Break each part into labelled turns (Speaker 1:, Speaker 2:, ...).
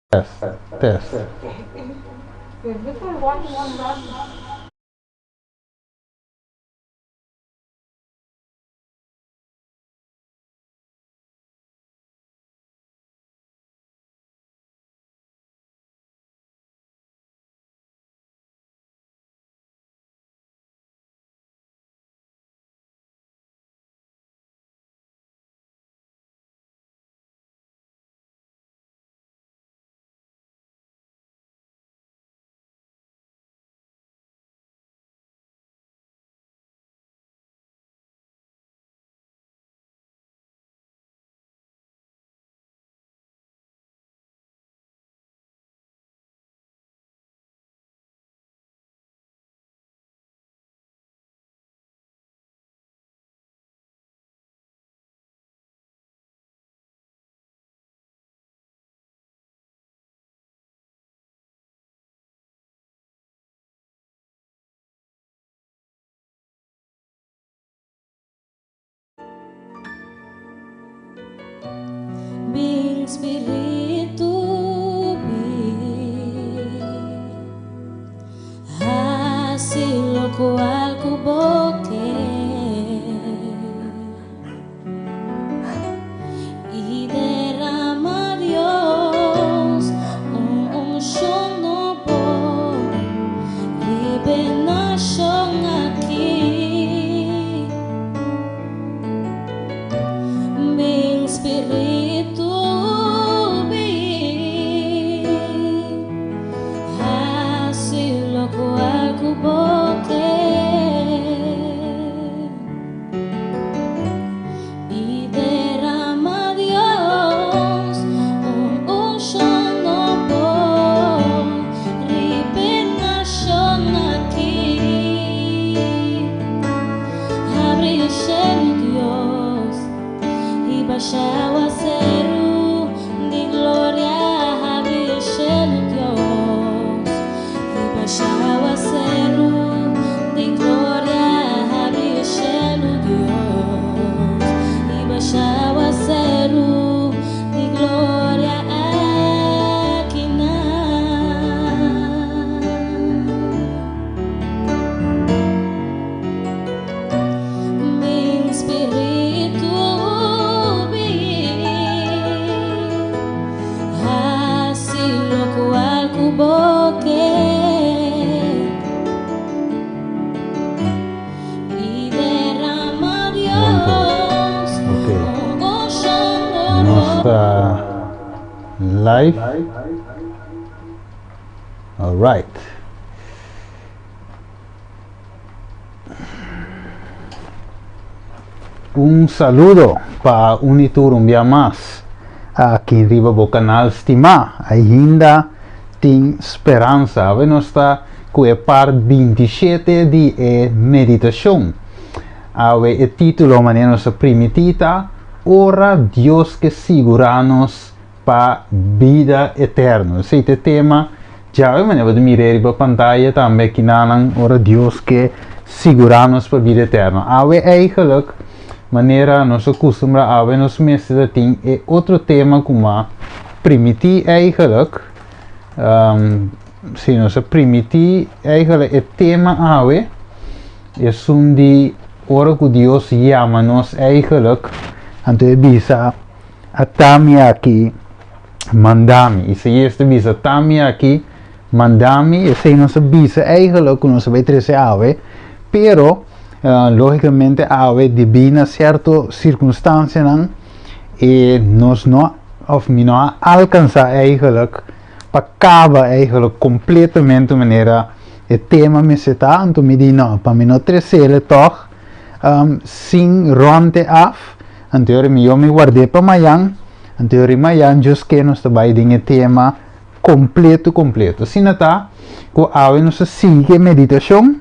Speaker 1: Test, test.
Speaker 2: Bin Spiritu bin Hasi lokual ku bo ke I derama Dios un unshon nobo riba e nashon aki. Bin Spiritu bin Hasi lokual ku bo ke. I derama Dios un unshon nobo riba e nashon aki. Habri e shelu, Dios, i basha awaseru di gloria. Habri e shelu, Dios, i basha awaseru di gloria. Habri e shelu, Dios, i basha awaseru di gloria akinan. Bin Spiritu bin Hasi lokual ku bo ke I derama Dios
Speaker 1: Ok.
Speaker 2: un unshon
Speaker 1: Nos
Speaker 2: nobo.
Speaker 1: ta live. Alright. Un saludo pa un y tur un bia mas aki riba bo canal stima Ainda Tin Speransa. Awe nos ta cu e part 27 di e meditacion. Awe e titulo manera nos a primiti ta Ora Dios ke sigura nos pa bida eterno. Esei ta e tema djawe, manera bo ta mir'é riba pantaya tambe kinanan, ora Dios ke sigurá nos pa bida eterno. Awe eigenlijk, manera nos a kustumbrá awe nos mester ta tin e otro tema ku m'a primití eigenlijk, si nos a primití eigenlijk e tema awe, esun di ora ku Dios yama nos eigenlijk, anto e bisa, Ata mi aki, manda mi. Isaías ta bisa, Ata mi aki, manda mi. Esei nos a bisa eigenlijk ku nos a bai trese awe, pero lógikamente awe debí na sierto sirkunstansianan e nos no òf mi no a alkansá eigenlijk pa kaba eigenlijk kompletamente manera e tema mester ta. Anto mi di no, pa mi no tresele tòg sin rònt e af. Anto mi yo mi ward'é pa mayan, anto ori mayan djus ke nos ta bai den e tema kompleto kompleto. Asina ta ku awe nos ta sigui ku e meditashon,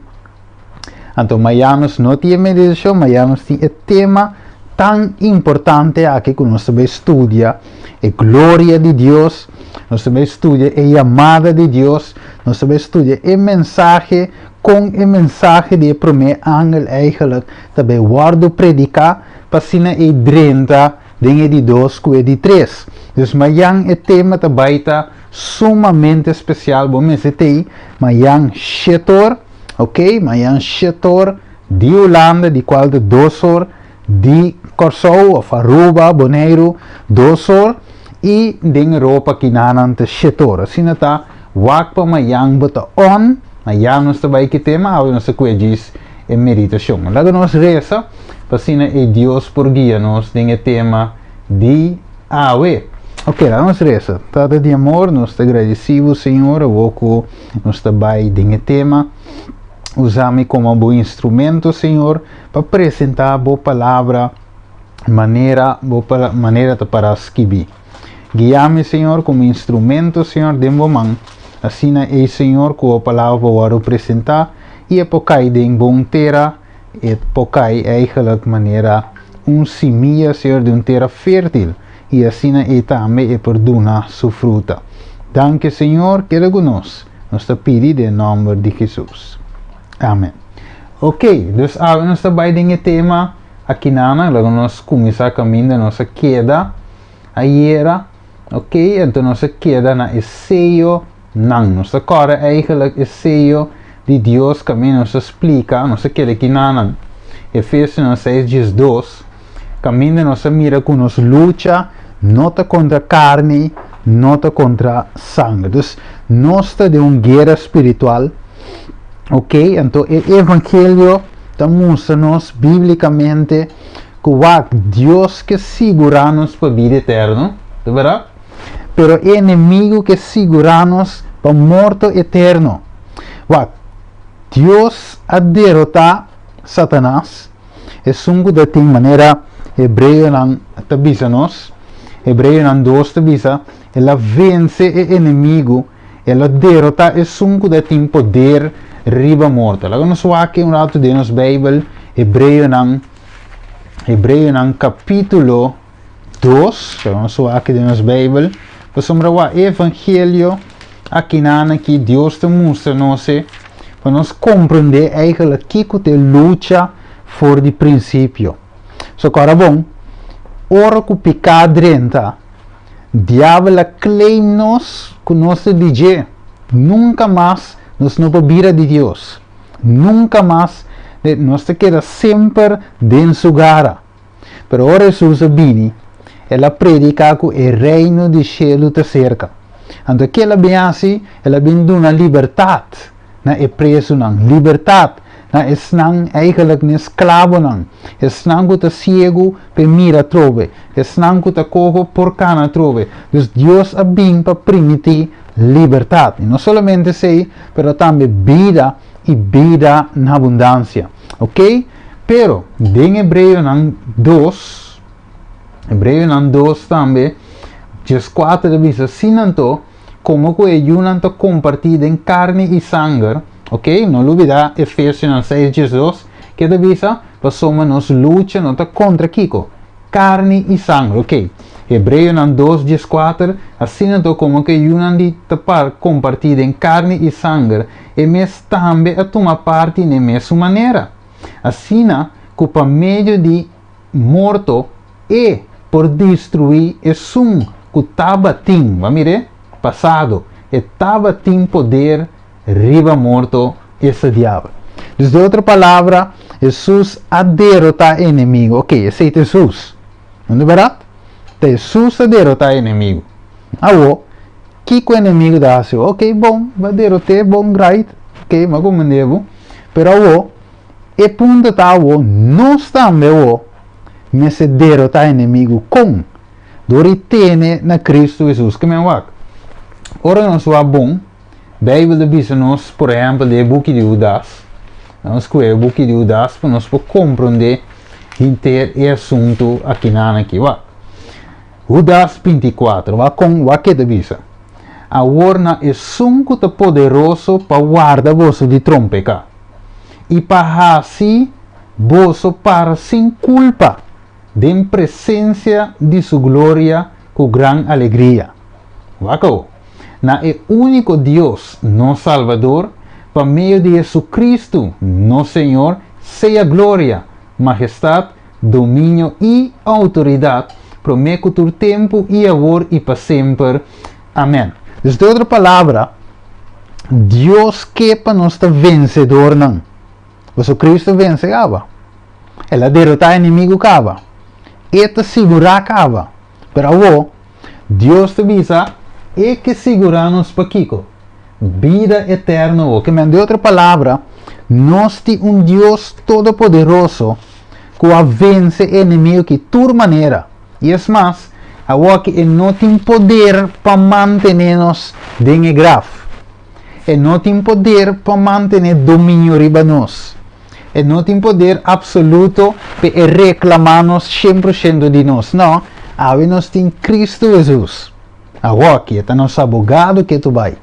Speaker 1: anto mayan nos no tin e meditashon, mayan nos tin e tema tan importante aki ku nos ta bai studia e gloria di Dios, nos ta bai studia e yamada di Dios, nos ta bai studia e mensahe, kon e mensahe di e promé angel eigenlijk ta bai wòrdu prediká pa asina ei drenta den e di dos ku e di tres. Dus mayan e tema ta bai ta Sumamente spesial, bo mester t'ei mayan shet'or, ok, mayan shet'or di Hulanda, di kual ta 2 or di Kòrsou òf Aruba, Boneiru, 2 or, i den Europa kinanan ta 7 or. Asina ta, wak pa mayan bo ta on. Mayan nos ta bai ku tema, awe nos ta kue djis e meditashon. Laga nos resa pa asina e Dios por guia nos den e tema di awe. Ok, laga nos resa. Tata di amor, nos ta gradisí bo, Señor, awor ku nos ta bai den e tema. Usa mi komo bo instrumento, Señor, pa presentá bo palabra manera bo manera ta para skibí. Guia mi, Señor, komo instrumento, Señor, den bo man. Asina ei, Señor, ku bo palabra por wòrdu presentá i e por kai den bon tera, e por kai eigenlijk manera un simia, Señor, di un tera fértil i asina ei tambe e por duna su fruta. Danki, Señor, keda ku nos. Nos ta pidi den nòmber di Hesus. Amèn. Ok, dus awe nos ta bai den e tema akinana, laga nos kuminsá kaminda nos a keda ayera. Ok, anto nos a keda na e seyonan. Nos ta kòrda eigenlijk e seyo di Dios kaminda nos a splika, nos a keda kinanan. Efesionan 6 12, kaminda nos a mira ku nos lucha no ta kontra karni, no ta kontra sanger. Dus nos ta den un guera spiritual. Ok, anto e evangelio ta mustra nos bíblikamente ku wak Dios ke sigurá nos pa bida eterno, ta bèrdat? Pero e enemigu ke sigurá nos pa morto eterno. Wak, Dios a derotá Satanas, esun ku ta tin manera Hebreonan ta bisa nos, Hebreonan 2 ta bisa, el a vense e enemigu, el a derotá esun ku ta tin poder riba morto. Laga nos wak un ratu den nos Beibel, Hebreonan kapítulo 2, laga nos wak den nos Beibel, pasobra wak e evangelio akinan aki Dios ta mustra nos pa nos komprendé eigenlijk kiko ta e lucha for di prinsipio. So kòrda bon, ora ku piká drenta, diabel a claim nos ku nos ta di dje. Nunka mas nos no por bira di Dios. Nunka mas nos ta keda semper den su gara. Pero ora Hesus a bini, el a prediká ku e reino di shelu ta serka. Anto ke el a bin hasi? El a bin duna libertat na e presunan, libertat na esnan eigenlijk na esklabonan, esnan ku ta siegu p'e mira atrobe, esnan ku ta koho por kana atrobe. Dus Dios a bin pa primití libertat. I no solamente esei, pero tambe bida i bida na abundansia. Ok? Pero den Hebreonan 2, Hebreonan 2 tambe, 14 ta bisa, Asina anto, komo ku e yunan ta kompartí den karni i sanger, ok, no lubidá Efesionan 6, 12, ke ta bisa, pasobra nos lucha no ta kontra kiko? Karni i sanger, ok. Hebreonan 2, 14, Asina anto, komo ku e yunan di ta kompartí den karni i sanger, e mes tambe a tuma parti n'e mesun manera. Asina ku pa medio di morto e por destruí esun ku tabatin, bo a mir'é? Pasado, e tabatin poder riba morto, esta diabel. Dus den otro palabra, Hesus a derotá e enemigu. Ok, esei ta Hesus. No ta bèrdat? Ta Hesus a derotá e enemigu. Awor, kiko e enemigu ta hasi? Ok, bon, bo a derot'é, bon, right. Ok, mi a komprendé bo. Pero awor, e punto ta awor, nos tambe awor mester derotá e enemigu. Kon? Dor di tene na Kristu Hesus. Ke men wak? Ora nos wak bon, Beibel ta bisa nos, por ehèmpel, den e buki di Hudas. Nos skohe e buki di Hudas pa nos por komprondé henter e asuntu akinan aki. Wak. Hudas 24, wak kon, wak ke ta bisa. Awor na esun ku ta poderoso pa warda boso di trompeká, i pa hasi boso para sin kulpa den presensia di su gloria ku gran alegria. Wak awor. Na e úniko Dios, nos Salbador, pa medio di Jesucristo, nos Señor, sea gloria, majestat, dominio i outoridat, promé ku tur tempu i awor i pa semper. Amèn. Dus den otro palabra, Dios ke pa nos ta vensedornan. Pasobra Cristo vense kaba. El a derotá enemigu kaba. E ta sigurá kaba. Pero awor, Dios ta bisa, E ke sigurá nos pa kiko? Bida eterno awor. Ke men, den otro palabra, nos tin un Dios todopoderoso ku a vense e enemigu ki tur manera. I es mas, awor ki e no tin poder pa mantené nos den e graf. E no tin poder pa mantené dominio riba nos. E no tin poder absoluto pa e reklamá nos 100% di nos. No, awe nos tin Kristu Hesus. Awor ki e ta nos abogado ketu bai.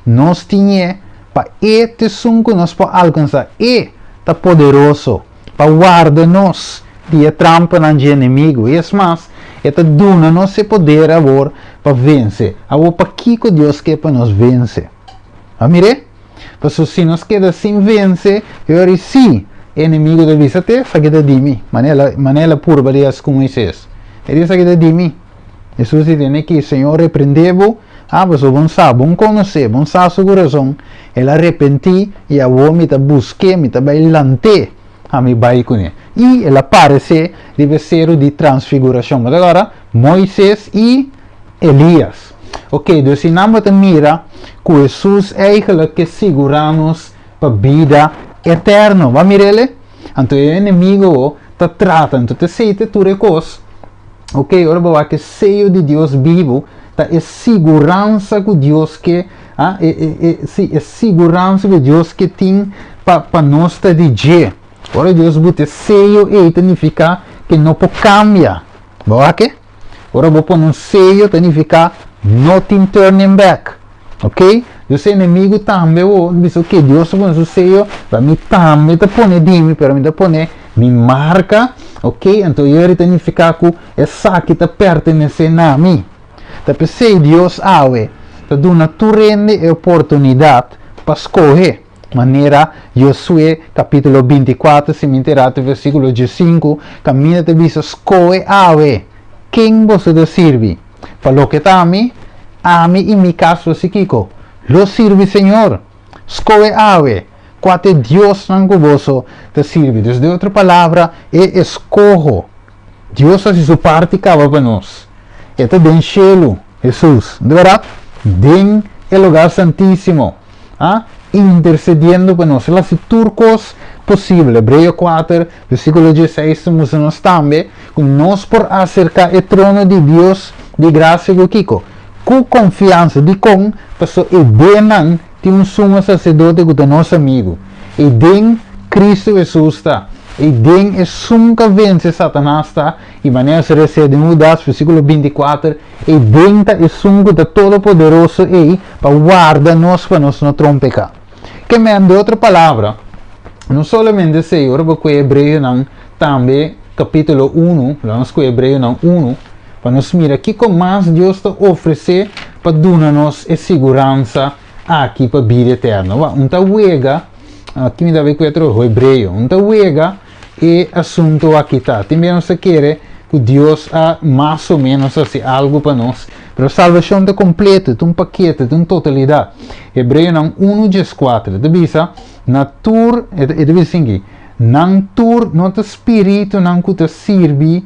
Speaker 1: Nos tin e pa e ta esun ku nos por alkansá. E ta poderoso pa warda nos di e trampanan dje enemigu. I es mas, e ta duna nos e poder awor pa vense. Awor, pakiko Dios ke pa nos vense? A mir'é? Pasobra si nos keda sin vense, e ora sí e enemigu ta bisa, Te esaki ta di mi. Manera manera el a purba di hasi ku Moises. E di, Esaki ta di mi. Hesus di tene ki, Señor reprendé bo. Ah, pasobra bon sa, bon konosé, bon sa su kurason. El a repentí, i awor mi ta busk'é, mi ta bai lant'é, a mi bai kuné. I el a paresé riba e seru di Transfigurashon. Bo ta kòrda? Moises i Elias. Ok, dus si nan bo ta mira ku Hesus eigenlijk ke sigurá nos pa bida eterno. Bo a mira el? Anto e enemigo ta trata, anto ta esei ta tur e kos. Ok, ora bo wak e seyo di Dios bibu, ta e siguransa ku Dios ke, ah, e, e, e, si, e siguransa ku Dios ke tin pa, pa nos ta di dje. Ora Dios buta e seyo ei ta nifiká ke no por kambia. Bo wak e? Ora bo pone un seyo ta nifiká no tin turning back. Ok? Dus e enemigu tambe bo bisa ok, Dios a pone su seyo, pa mi tambe ta pone di mi, pero mi ta pone mi marka, ok, anto yori ta nifiká ku esaki ta pertenesé na mi. Ta p'esei Dios awe ta duna tur hende e oportunidat pa skohe, manera Josué kapítulo 24, si mi enterá te versíkulo 15, kaminda ta bisa, Skohe awe ken boso ta sirbi. Pa loke ta ami, ami i mi kas lo si kiko? Lo sirbi Señor. Skohe awe, kua ta e diosnan ku boso ta sirbi. Dus den otro palabra, e eskoho. Dios hasi su parti kaba pa nos. E ta den shelu, Hesus, no ta bèrdat? Den e lugar santísimo, a intersediendo pa nos. El hasi tur kos posibel. Hebreo 4, versíkulo 16 ta mustra nos tambe ku nos por aserká e trono di Dios di grasia ku kiko? Ku konfiansa. Dikon? Pasobra e denan tin un sumo saserdote ku ta nos amigu. E den Kristu Hesus ta. E den esun ku a vense Satanas ta. I manera nos a resé den Hudas, versíkulo 24, e den ta esun ku ta todopoderoso ei pa warda nos pa nos no trompeká. Ke men, den otro palabra, no solamente esei, ora bo kue Hebreonan tambe kapítulo unu, lo nos kue Hebreonan unu, pa nos mira kiko mas Dios ta ofresé pa duna nos e siguransa aki pa bida eterno. Wak, un ta wega, aki mi ta bai kue otro Hebreo, un ta wega e asunto aki ta. Tin bia nos ta kere ku Dios a mas o ménos hasi algu pa nos, pero salbashon ta kompleto, ta un pakete, ta un totalidat. Hebreonan unu 14 ta bisa, Na tur, e ta bisa asin aki, nan tur no ta spiritunan ku ta sirbi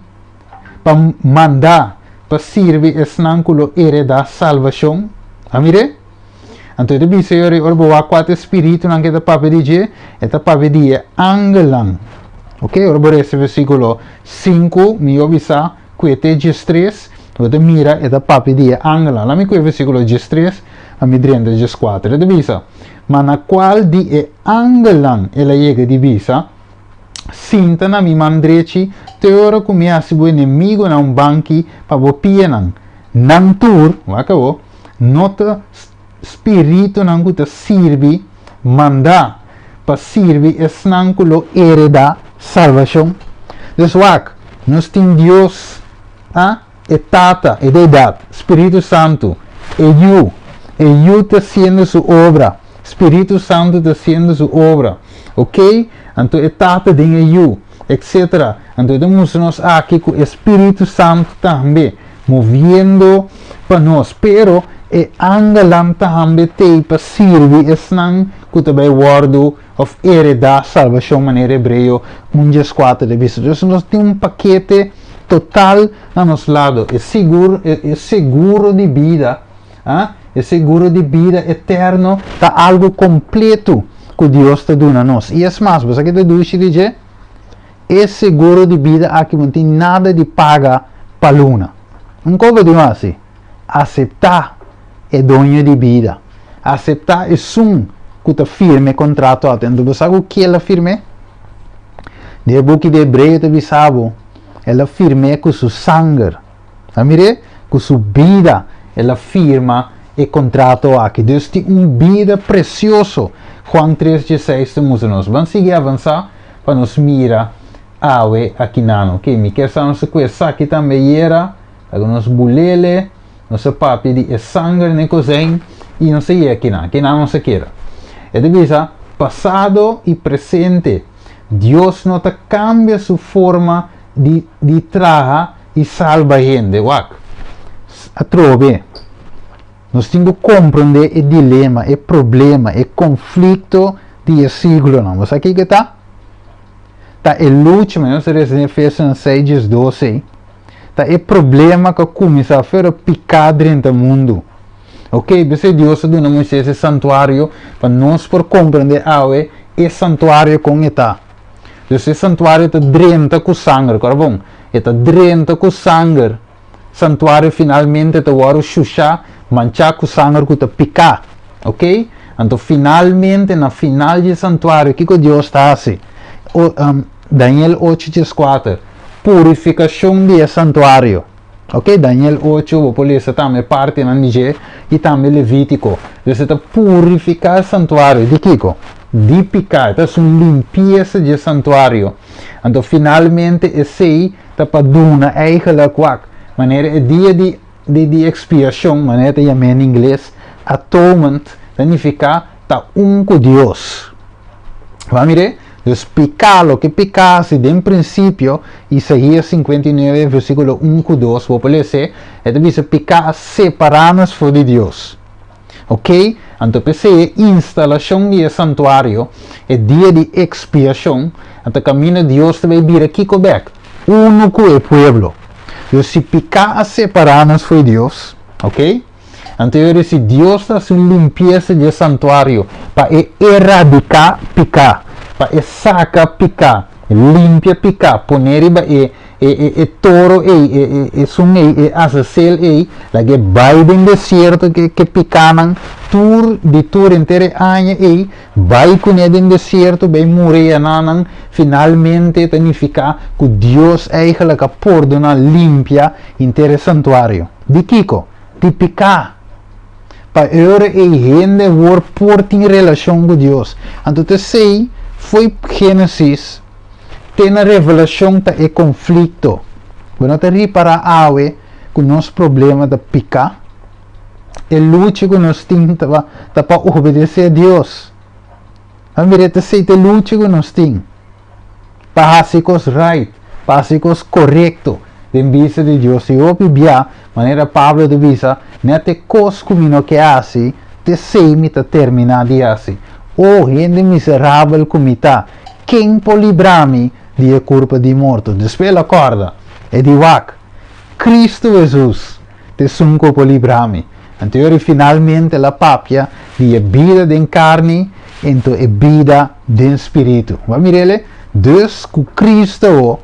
Speaker 1: pa mandá pa sirbi esnan ku lo heredá salbashon? A mir'é? Anto e ta bisa e ora, ora bo wak kua ta e spiritunan ku e ta papia di dje, e ta papia di e angelnan. Ok, ora bo resa versíkulo 5, mi yo bisa ku e ta e 13, bo ta mira e ta papia di e angelnan. Laat mi ku e versíkulo 13, pa mi drenta 14. E ta bisa, Ma na kual di e angelnan el a yega di bisa, Sinta na mi man drechi te ora ku mi hasi bo enemigunan un banki pa bo pianan. Nan tur, wak awor, no ta spiritunan ku ta sirbi, mandá pa sirbi esnan ku lo heredá salbashon. Dus wak, nos tin Dios, a, e Tata, e Deidat, Spiritu Santu, e Yu, e Yu ta hasiendo su obra, Spiritu Santu ta hasiendo su obra, ok? Anto e Tata den e Yu, etcetera. Anto e ta mustra nos aki ku e Spiritu Santu tambe moviendo pa nos. Pero E angelnan tambe t'ei pa sirbi esnan ku ta bai wòrdu òf heredá salbashon manera Hebreo un 14 ta bisa. Dus nos tin un pakete total na nos lado, e sigur e seguro di bida, ah, e seguro di bida eterno ta algu kompletu ku Dios ta duna nos. I es mas, bo sa ke ta dushi di dje? E seguro di bida aki bo no tin nada di paga pa luna. Un koba di hasi? Aseptá e doño di bida. Aseptá esun ku ta firma e kontrato ato. Anto bo sa ku kiel a firm'é? Den e buki di Hebreo ta bisa bo, el a firm'é ku su sanger. A mir'é? Ku su bida el a firma e kontrato aki. Dus tin un bida presioso, Juan tres dieseis ta mustra nos. Ban sigui avansá pa nos mira awe akinan. Oke, mi kier sa nos ta ku esaki tambe yera. Laga nos bulele, nos a papia di e sanger n'e kozein i nos a yega kinan, kinan nos a keda. E ta bisa, pasado i presente, Dios no ta kambia su forma di di traha i salba hende. Wak, atrobe, nos tin ku komprondé e dilema, e problema, e konflikto di e siglonan. Bo sa kiko e ta? Ta e lucha, manera nos ta lesa den Efesionan seis diesdos ei. Ta e problema ku a kuminsá fera piká drenta mundu. Ok, p'esei Dios a duna Moisés e santuario pa nos por komprendé awe e santuario kon e ta. Dus e santuario ta drenta ku sanger, kòrda bon, e ta drenta ku sanger. Santuario finalmente ta wòrdu shushá, manchá ku sanger ku ta piká. Ok, anto finalmente na final di e santuario kiko Dios ta hasi? Daniel ocho dieskuater, Purifikashon di e santuario. Ok, Daniel ocho, bo por lesa tambe partinan di dje i tambe Levítiko. Dus e ta purifiká e santuario. Di kiko? Di piká. E ta hasi un limpiesa di e santuario. Anto finalmente esei ta pa duna eigenlijk wak, manera e dia di di di ekspiashon, manera ta yam'é na ingles, atonement, ta nifiká ta un ku Dios. Bo a mir'é? Dus piká, loke piká hasi den prinsipio, Isaías 59 versíkulo 1 ku 2, bo por les'é, e ta bisa piká a separá nos for di Dios. Oké? Anto p'esei e instalashon di e santuario, e dia di ekspiashon, anto kaminda Dios ta bai bira kiko bèk? Unu ku e pueblo. Dus si piká a separá nos for di Dios, oké? Anto e ora si Dios ta hasi un limpiesa di e santuario pa e eradiká piká, pa e saka piká, limpia piká, pone riba e e e e toro ei, e e esun ei, e Azazel ei, laga e bai den desierto ke ke pikánan tur di tur henter e aña ei, bai kuné den desierto, bai muri ayananan, finalmente ta nifiká ku Dios eigelijk a pordoná, limpia henter e santuario. Di kiko? Di piká. Pa e ora ei hende awor por tin relashon ku Dios. Anto ta esei foi Génesis te na Revelashon ta e konflikto. Bo no ta ripará awe ku nos problema ta piká? E lucha ku nos tin ta ta pa obedesé Dios. Bo mira ta esei ta e lucha ku nos tin. Pa hasi kos right, pa hasi kos korekto den bista di Dios. I hopi bia, manera Pablo ta bisa, Nèt e kos ku mi no ke hasi, t'esei mi ta terminá di hasi. O hende miserabel ku mi ta! Ken por libra mi di e kurpa di morto? Despues el a kòrda, e di, Wak, Kristu Hesus ta esun ku por libra mi. Anto e ora finalmente el a papia di e bida den karni ento e bida den spiritu. Bo a mir'el? Dus ku Kristu awo,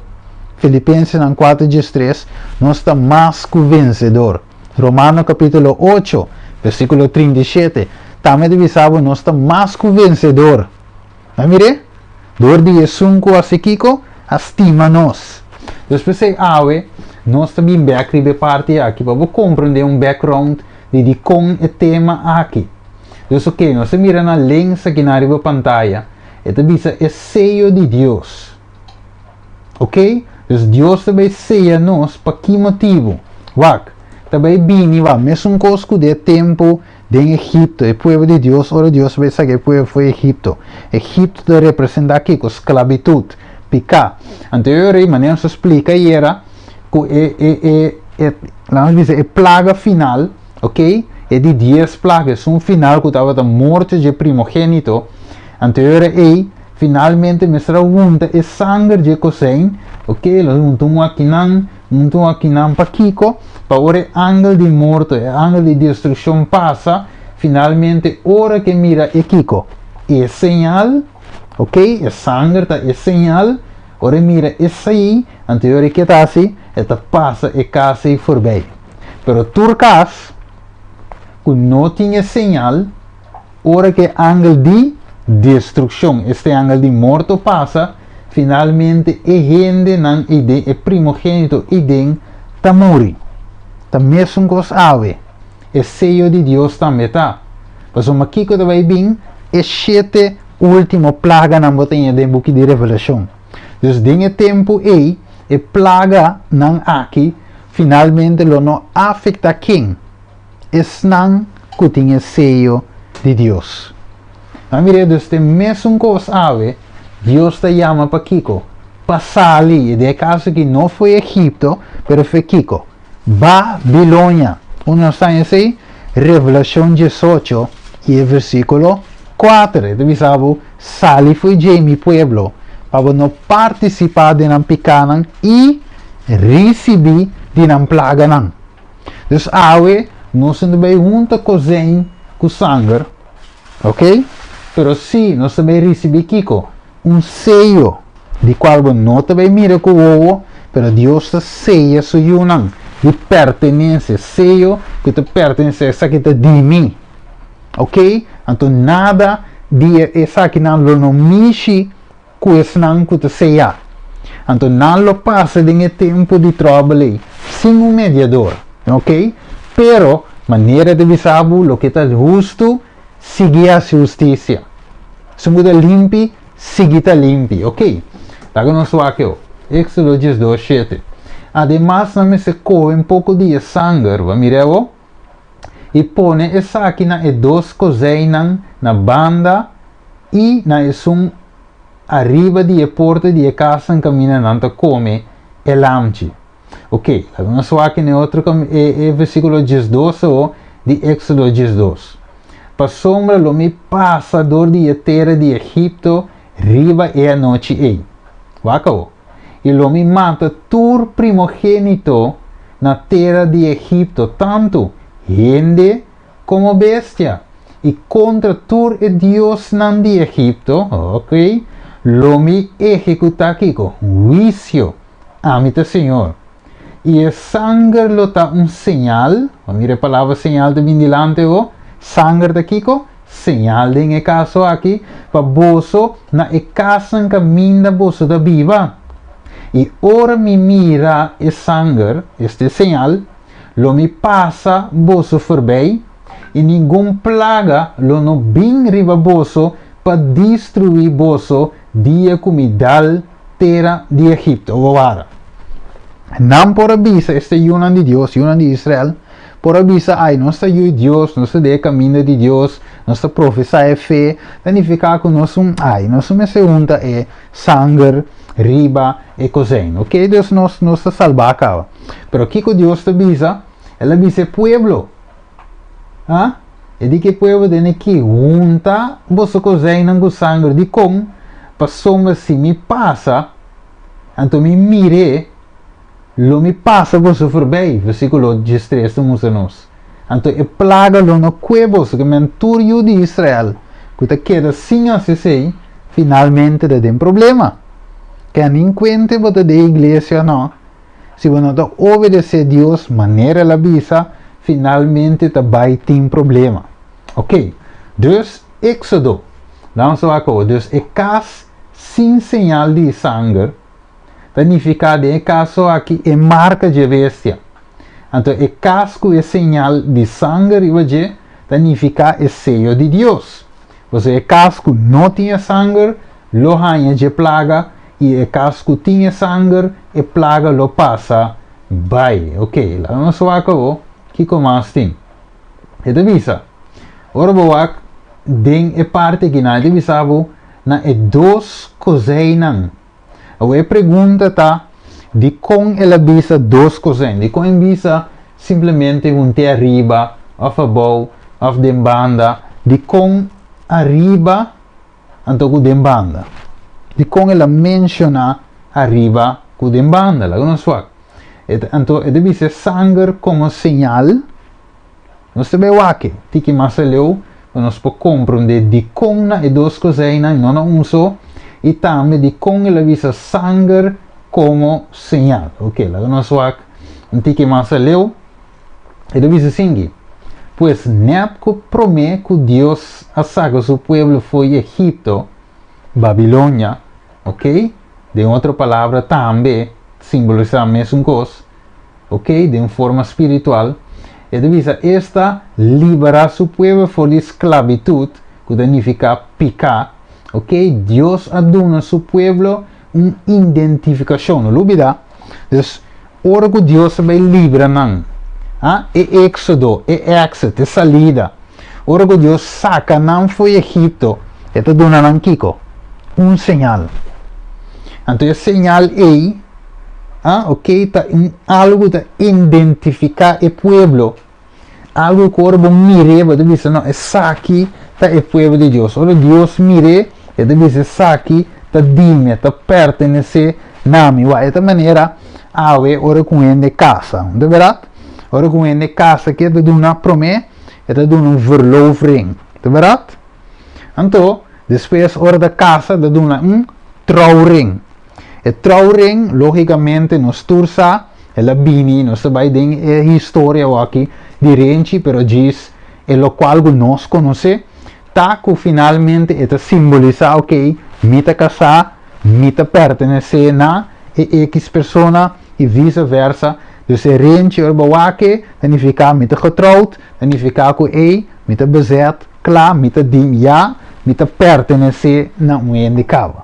Speaker 1: Filipensenan kuater diestres, nos ta mas ku vensedor. Romano kapítulo ocho, versíkulo 37, tambe ta bisa bo nos ta mas ku vensedor. Bo a mir'é? Dor di esun ku hasi kiko? A stima nos. Dus p'esei awe nos ta bin bèk riba e parti aki pa bo komprendé un background di dikon e tema aki. Dus oke, nos ta mira na lens akinan riba pantaya, e ta bisa e seyo di Dios. Oke? Dus Dios ta bai seya nos pa ki motibu? Wak, ta bai bini wak mesun kos ku den e tempu Den Egipto, e pueblo di Dios, ora Dios bai saka e pueblo for Egipto, Egipto ta representá kiko? Sklabitut, piká. Anto e ora ei, manera nos a splika ayera, ku e, e, e, e, laga nos bisa, e plaga final, ok, E di 10 plaga, esun final ku tabata morto dje primogénito. Anto e ora ei, finalmente mester a hunta e sanger dje kosein, ok, lo hunta un akinan, hunta un akinan, pakiko? Pa ora e angel di morto, e angel di destrukshon pasa, finalmente ora ke mira e kiko? E señal, ok, e sanger ta e señal, ora e mira esei, anto e ora ke ta hasi? E ta pasa e kas ei forbei. Pero tur kas ku no tin e señal, ora ku e angel di destrukshon, esta e angel di morto pasa, finalmente e hendenan eiden, e primogénito eiden, ta muri. Ta mesun kos awe. E seyo di Dios tambe ta. Pasobra kiko ta bai bin? E shete último plaganan bo ta haña den buki di Revelashon. Dus den e tempu ei, e plaganan aki finalmente lo no afektá ken? Esnan ku tin e seyo di Dios. Nan mira, dus ta e mesun kos awe, Dios ta yama pa kiko? Pa sali, i den e kaso aki no fo'i Egipto, pero fo'i kiko? Babilonia. Unda nos ta haña esei? Revelashon 18 i e versíkulo 4. E ta bisa bo, Sali fo'i dje, mi pueblo, pa bo no partisipá den nan pikánan i risibí di nan plaganan. Dus awe nos no ta bai hunta kozein ku sanger, ok? Pero sí nos ta bai risibí kiko? Un seyo, di kual bo no ta bai mira ku wowo, pero Dios ta seya su yunan di pertenensia, seyo ku ta pertenesé, esaki ta di mi. Ok? Anto nada di esakinan lo no mishi ku esnan ku ta seyá. Anto nan lo pasa den e tempu di tròbel ei sin un mediador. Ok? Pero, manera ta bisa bo, loke ta hustu, sigui hasi hustisia. Si bo ta limpi, sigui ta limpi. Ok. Laga nos wak eu. Éxodo 12, 7. Ademas nan mester kohe un poko di e sanger, bo a mira awo? I pone esaki na e dos kozeinnan na banda i na esun ariba di e porta di e kasnan kaminda nan ta kome e lamchi. Ok, laga nos wak e otro e, e versíkulo 12 o di Éxodo 12. Pasobra lo mi pasa dor di e tera di Egipto riba e anochi ei. Wak awo. I lo mi mata tur primogénito na tera di Egipto, tantu hende komo bestia, i kontra tur e diosnan di Egipto, ok, lo mi ehekutá kiko? Huisio. Ami ta Señor. I e sanger lo ta un señal, bo mira e palabra señal ta bin dilanti awo, sanger ta kiko? Señal den e kaso aki, pa boso na e kasnan kaminda boso ta biba. I ora mi mira e sanger, esta e señal, lo mi pasa boso forbei, i ningun plaga lo no bin riba boso pa destruí boso dia ku mi dal tera di Egipto. Wawara. Nan por a bisa, esta yunan di Dios, yunan di Israel, por a bisa, ai, nos ta yu di Dios, nos ta den e kaminda di Dios, nos ta profesá e fe, ta nifiká ku nos un, ai, nos no mester hunta e sanger riba e kozein. Ok, dus nos, nos ta salbá kaba. Pero kiko Dios ta bisa? El a bisa e pueblo, Ha? E di ki pueblo den e ki hunta boso kozeinnan ku sanger? Dikon? Pasobra si mi pasa, anto mi mir'é, lo mi pasa boso forbei. Versíkulo 13 ta mustra nos. Anto e plaga lo no kue boso, ke men tur yu di Israel ku ta keda sin hasi esei, finalmente ta den problema. Ke anin kuente bo ta den iglesia o no, Si bo no ta obedesé Dios manera el a bisa, finalmente ta bai tin problema. Ok, dus Éxodo. Laat nos wak awo. Dus e kas sin señal di sanger ta nifiká den e kaso aki e marka dje bestia. Anto e kas ku e señal di sanger riba dje ta nifiká e seyo di Dios. Pasobra e kas ku no tin e sanger lo haña dje plaga, i e kas ku tin e sanger, e plaga lo pasa bai. Ok, laga nos wak awor kiko mas tin. E ta bisa, ora bo wak den e parti akinan, e ta bisa bo na e dos kozeinnan. Awor e pregunta ta, dikon el a bisa dos kozein? Dikon e bisa simplemente hunté ariba? òf abou òf den banda, dikon ariba anto ku den banda? Dikon el a menshoná ariba ku den banda? Laga nos wak. Anto e ta bisa e sanger komo señal. Nos ta bai wak e tiki mas aleu pa nos por komprondé dikon na e dos kozeinan i no na un so, i tambe dikon el a bisa sanger komo señal. Oke, laga nos wak un tiki mas aleu. E ta bisa asinki, Pues nèt ku promé ku Dios a saka su pueblo fo'i Egipto, Babilonia, oke, den otro palabra tambe simbolisá mesun kos, ok, den forma spiritual, e ta bisa esta liberá su pueblo for di sklabitut, ku ta nifiká piká, ok, Dios a duna su pueblo un identifikashon, no lubidá, dus ora ku Dios a bai libra nan, a, e éksodo, e exit, e salida, ora ku Dios saka nan for di Egipto, e ta duna nan kiko? Un señal. Anto e señal ei, Ah, ok, ta un algu ta identifiká e pueblo. Algu ku ora bo mir'é, bo ta bisa, no, esaki ta e pueblo di Dios. Ora Dios mir'é, e ta bisa, esaki ta di mi, e ta pertenesé na mi. Wak, e ta manera awe ora ku un hende kasa, no ta bèrdat? Ora ku un hende kasa, ke e ta duna promé? E ta duna un verloofring, ta bèrdat? Anto, despues ora ta kasa, ta duna un trouwring. E trouwring, lógikamente, nos tur sa, el a bini, nos ta bai den e historia awaki di renchi, pero djis e lokual ku nos konosé, ta ku finalmente e ta simbolisá, oke, mi ta kasá, mi ta pertenesé na e ekis persona i vise versa. Dus e renchi ora bo wak e, ta nifiká mi ta getrouwd, ta nifiká ku ei, mi ta bezet, kla, mi ta di ya, mi ta pertenesé na un hende kaba.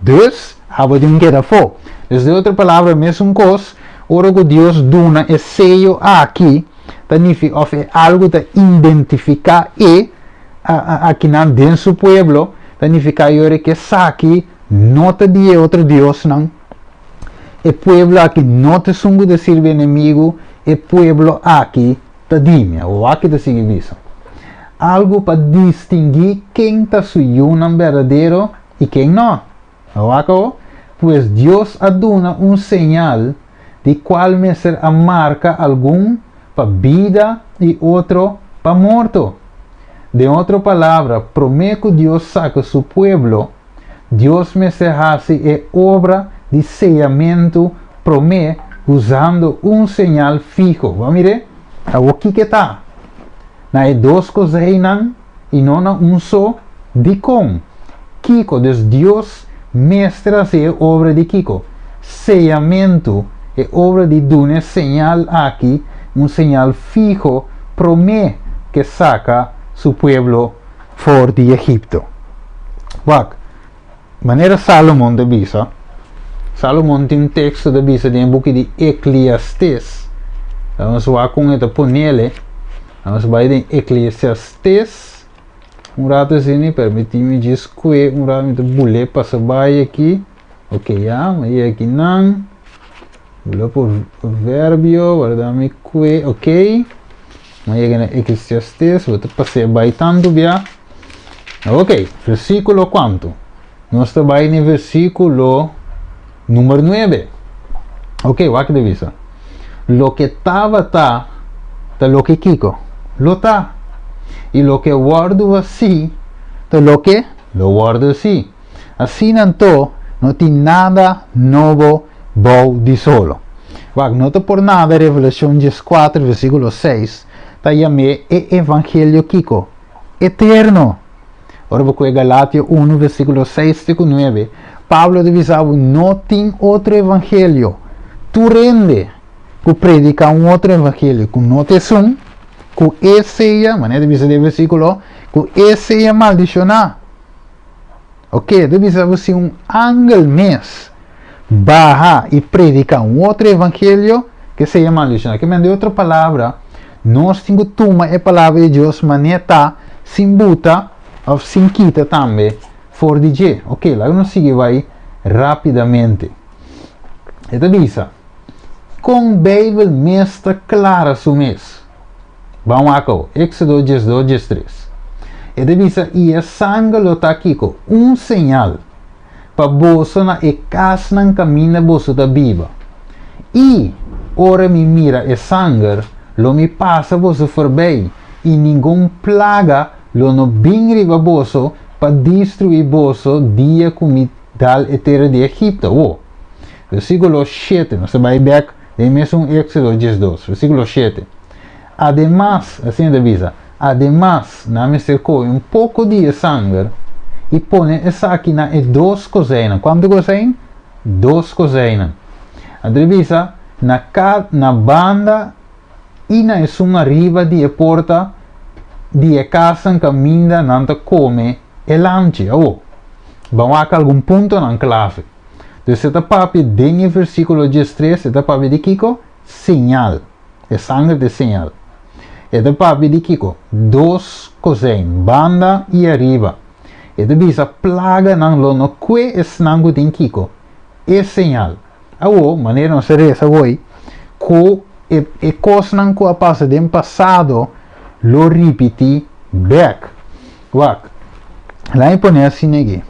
Speaker 1: Dus, abo tin keda afó. Dus den otro palabra, mesun kos, ora ku Dios duna e seyo aki, ta nifi òf e algu ta identifiká e akinan den su pueblo, ta nifiká yora ku esaki no ta di e otro diosnan, e pueblo aki no ta esun ku ta sirbi enemigu, e pueblo aki ta di mi. Awor wak ta sigui bisa. Algu pa distinguí ken ta su yunan berdadero i ken no. Wak awor. Pues Dios a duna un señal di kual mester a marka algun pa bida i otro pa morto. Den otro palabra, promé ku Dios saka su pueblo, Dios mester hasi e obra di seyamentu promé usando un señal fiho. Bo a mir'é? Awor kiko e ta? Na e dos koseinan i no na un so? Dikon? Kiko? Dus Dios mester hasi e obra di kiko? Seyamentu, e obra di duna e señal aki, un señal fiho promé ke saka su pueblo for di Egipto. Wak, manera Salomon ta bisa, Salomon tin un teksto ta bisa den e buki di Ekliastes. Nos wak kon e ta ponele. Nos bai den Ekliastes. Un rato asina, permití mi djis kue un rato, mi ta bul'é pasa bai aki. Ok, ya, mi yega aki nan. Bula Proverbio, warda mi kue, ok. Mi yega na Eclesiastes, bo ta pas'é bai tantu bia. Ok, versíkulo kuantu? Nos ta bai na versíkulo número nuebe. Ok, wak ta bisa. Loke tabata ta loke kiko? Lo ta. I loke wòrdu hasí ta loke lo wòrdu hasí. Asina anto, no tin nada nobo bou di solo. Wak, no ta por nada Revelashon dieskuater versíkulo seis ta yam'é e evangelio kiko? Eterno! Ora bo kohe Galatio unu versíkulo seis te ku nuebe, Pablo ta bisa bo no tin otro evangelio. Tur hende ku prediká un otro evangelio ku no ta esun, ku e sea, manera ta bisa den e versíkulo, ku e sea maldishoná. Oke, ta bisa bo si un angel mes baha i prediká un otro evangelio, ke sea maldishoná. Ke men, den otro palabra, nos tin ku tuma e palabra di Dios manera ta, sin buta òf sin kita tambe for di dje. Oke, laga nos sigui bai rápidamente. E ta bisa, Kon Beibel mes ta klara su mes? Ban wak awo. Éxodo 12, 13. E ta bisa, I e sanger lo ta kiko? Un señal pa boso na e kasnan kaminda boso ta biba. I ora mi mira e sanger, lo mi pasa boso forbei, i ningun plaga lo no bin riba boso pa destruí boso dia ku mi dal e tera di Egipto. Wo. Versíkulo 7. Nos ta bai bèk den mesun Éxodo 12, versíkulo 7. Ademas, asina ta bisa, ademas, nan mester kohe un poko di e sanger i pone esaki na e dos kozijnnan. Kuantu kozijn? Dos kozijnnan. Anto e bisa, na ka, na banda i na esun ariba di e porta di e kasnan kaminda nan ta kome e lamchi. Awor, ban wak algun puntonan klave. Dus e ta papia den e versíkulo 13, e ta papia di kiko? Señal. E sanger ta e señal. E ta papia di kiko? Dos kozijn, banda i ariba. E ta bisa plaganan lo no kue esnan ku tin kiko? E señal. Awor, manera nos a resa awor, ku e e kosnan ku a pasa den pasado lo ripití bèk. Wak, laat mi pone asina aki.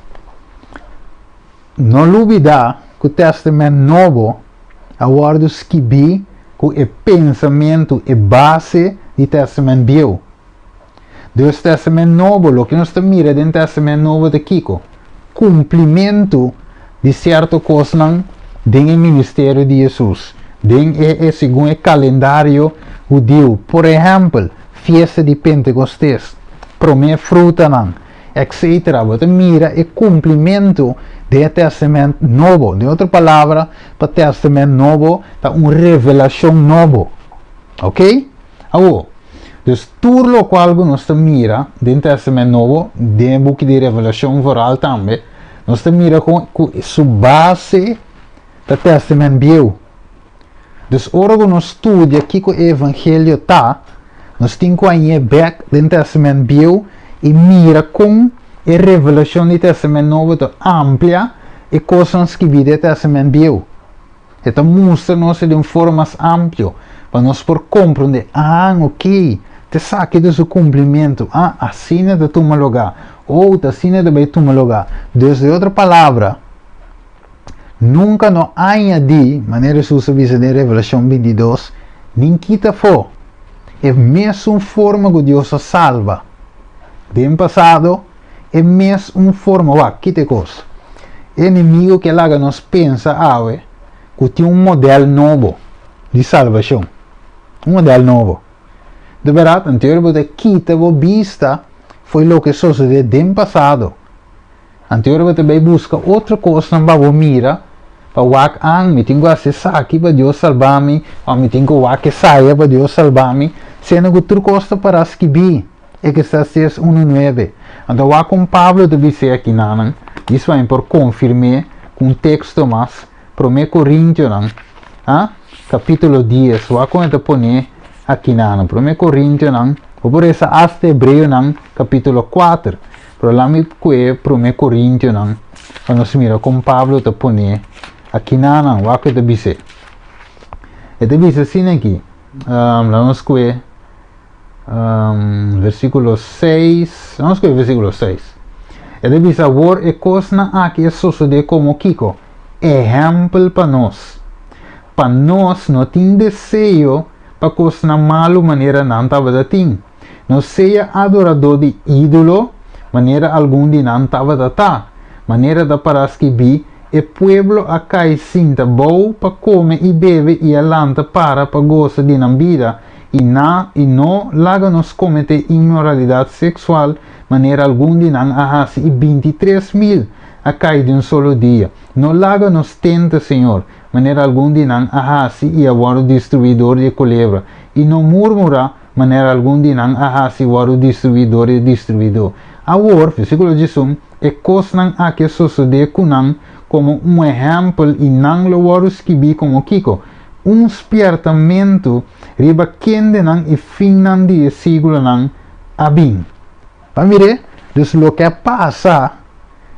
Speaker 1: No lubidá ku Tèstamènt Nobo a wòrdu skibí ku e pensamentu, e base di Tèstamènt Bieu. Dus Tèstamènt Nobo, loke nos ta mira den Tèstamènt Nobo ta kiko? Kumplimentu di sierto kosnan den e ministerio di Hesus, den e e segun e kalendario hudiu. Por ehèmpel, fiesta di Pentekostes, promé frutanan, etc. Bo ta mira e kumplimentu den e Tèstamènt Nobo. Den otro palabra, pa Tèstamènt Nobo ta un revelashon nobo. Ok? Awor, dus tur lokual ku nos ta mira den Tèstamènt Nobo, den e buki di Revelashon vooral tambe, nos ta mira kon ku su base ta Tèstamènt Bieu. Dus ora ku nos studia kiko e evangelio ta, nos tin ku hañ'é bèk den Tèstamènt Bieu i mira kon e revelashon di Tèstamènt Nobo ta amplia e kosnan skibí den Tèstamènt Bieu. E ta mustra nos den un forma mas amplio pa nos por komprondé, Ah, oké, ta esaki ta su kumplimentu. Ah, asina ta tuma lugá. Oh, ta asina ta bai tuma lugá. Dus, den otro palabra, Nunka no añadí, manera Hesus a bisa den Revelashon 22, nin kita afó. E mesun forma ku Dios a salba den pasado, e mes un forma, wak, kita e kos. E enemigo ke laga nos pensa awe ku tin un modèl nobo di salbashon. Un modèl nobo. De bèrdat, anterior bo ta kita bo bista fo'i loke sosodé den pasado. Anto ora bo ta bay busca otro cosnan pa bo mira, pa wak an, mi tin cu haci esaki pa Dios salba mi, of mi tin cu wak esaya pa Dios salba mi, siendo cu tur cos ta para skibi, Eclesiastes unu nuebe. Anto wak con Pablo ta bis'é aki nanan, djis pa mi por confirm'é cu un texto mas, Prome Corintionan, a, capitulo dies, wak con e ta pon'é aki nanan. Prome Corintionan, bo por resa hasta Hebreonan capitulo cuater. Pero laat mi kue Promé Korintionan pa nos mira kon Pablo ta pon'é akinanan. Wak ku e ta bis'é. E ta bisa asina aki, um, laat nos kue um, versíkulo 6, laat nos kue versíkulo 6. E ta bisa, awor e kosnan aki a sosodé komo kiko? Ehèmpel pa nos, pa nos no tin deseo pa kosnan malu manera nan tabata tin. No sea adoradó di ídolo, manera algun di nan tabata ta. Manera ta pará skibí, E pueblo a kai sinta bou pa kome i bebe i a lanta para pa gosa di nan bida, i na i no laga nos kometé inmoralidat seksual, manera algun di nan a hasi i 23,000 a kai di un solo dia. No laga nos tenta Señor, manera algun di nan a hasi i a wòrdu destruí dor di e kolebra, i no murmurá, manera algun di nan a hasi wòrdu destruí dor e destruidó. Awor, versíkulo 11, e kosnan aki a sosodé ku nan komo un ehèmpel i nan lo wòrdu skibí komo kiko? Un spièrtamentu riba kendenan e finnan di e siglonan a bin. Pa mir'é, dus loke a pasa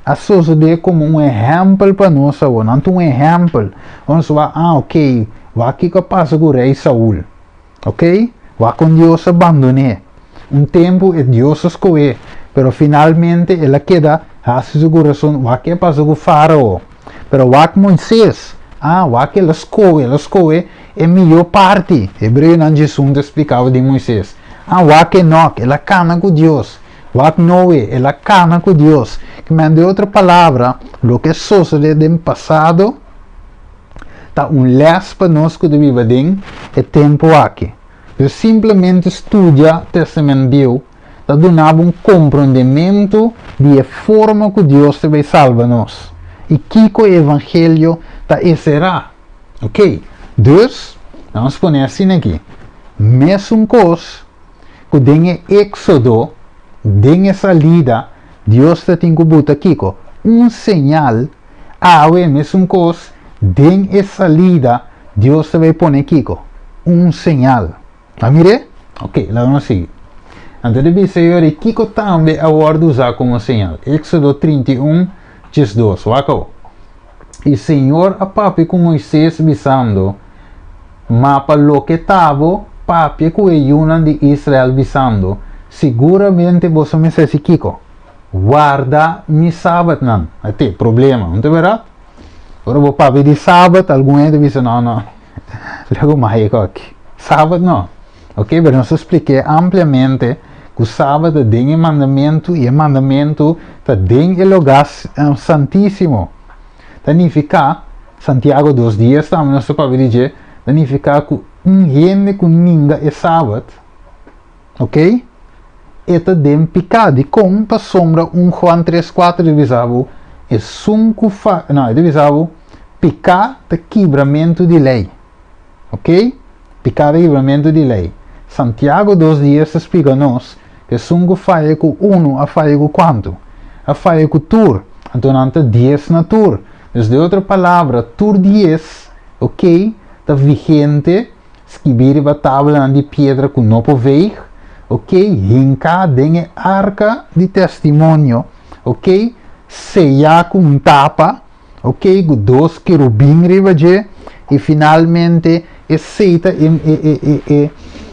Speaker 1: a sosodé komo un ehèmpel pa nos awor. Nan ta un ehèmpel. Ora nos wak, ah, okey, wak kiko a pasa ku rei Saul. Ok? Wak kon Dios a bandon'é. Un tempu e Dios a skoh'é, pero finalmente el a keda hasi su kurason. Wak ke a pasa ku Fárao. Pero wak Moisés. Ah, wak el a skohe, el a skohe e mihó parti. Hebreonan 11 ta splikaba di Moisés. Ah, wak Enok, el a kana ku Dios. Wak Noe, el a kana ku Dios. Ke men, den otro palabra, loke a sosodé den pasado ta un lès pa nos ku ta biba den e tempu aki. Dus simplemente studia Testament Bieu ta duna bo un komprondementu di e forma ku Dios ta bai salba nos i kiko e evangelio ta eserá. Ok, dus, nan nos pone asina aki, mesun kos ku den e Éksodo, den e salida, Dios ta tin ku buta kiko? Un señal. Awe, mesun kos, den e salida, Dios ta bai pone kiko? Un señal. A mir'é? Ok, laga nos sigui. Anto di bisa yori kiko tambe a wòrdu usá komo señal. Éksodo 31, 12. Wak awor. I Señor a papia ku Moisés, bisando, Ma pa loke ta bo, papia ku e yunan di Israel, bisando, Siguramente boso mester hasi kiko? Warda mi sabatnan. At'e problema, no ta bèrdat? Ora bo papia di sabat, algun hende ta bisa, No, no, lego mai e aki. Sabat no. Ok, pero nos a splik'é ampliamente ku sabat ta den e mandamentu i e mandamentu ta den e lugá santísimo. Ta nifiká, Santiago 2:10 tambe nos ta papia di dje, ta nifiká ku un hende ku ninga e sabat, ok, e ta den piká. Dikon? Pasobra 1 Juan 3:4 ta bisa bo, esun ku fa, no, e ta bisa bo, piká ta kibramentu di lei. Ok? Piká ta kibramentu di lei. Santiago 2:10 ta splika nos ku esun ku faya ku unu a faya ku kuantu? A faya ku tur. Anto nan ta 10 na tur. Dus den otro palabra, tur 10, ok, ta vigente, skibí riba tablanan di piedra ku no por veeg, ok, hinká den e arka di testimonio, ok, seyá ku un tapa, ok, ku dos kerubin riba dje, i finalmente esei ta e, e, e, e, e,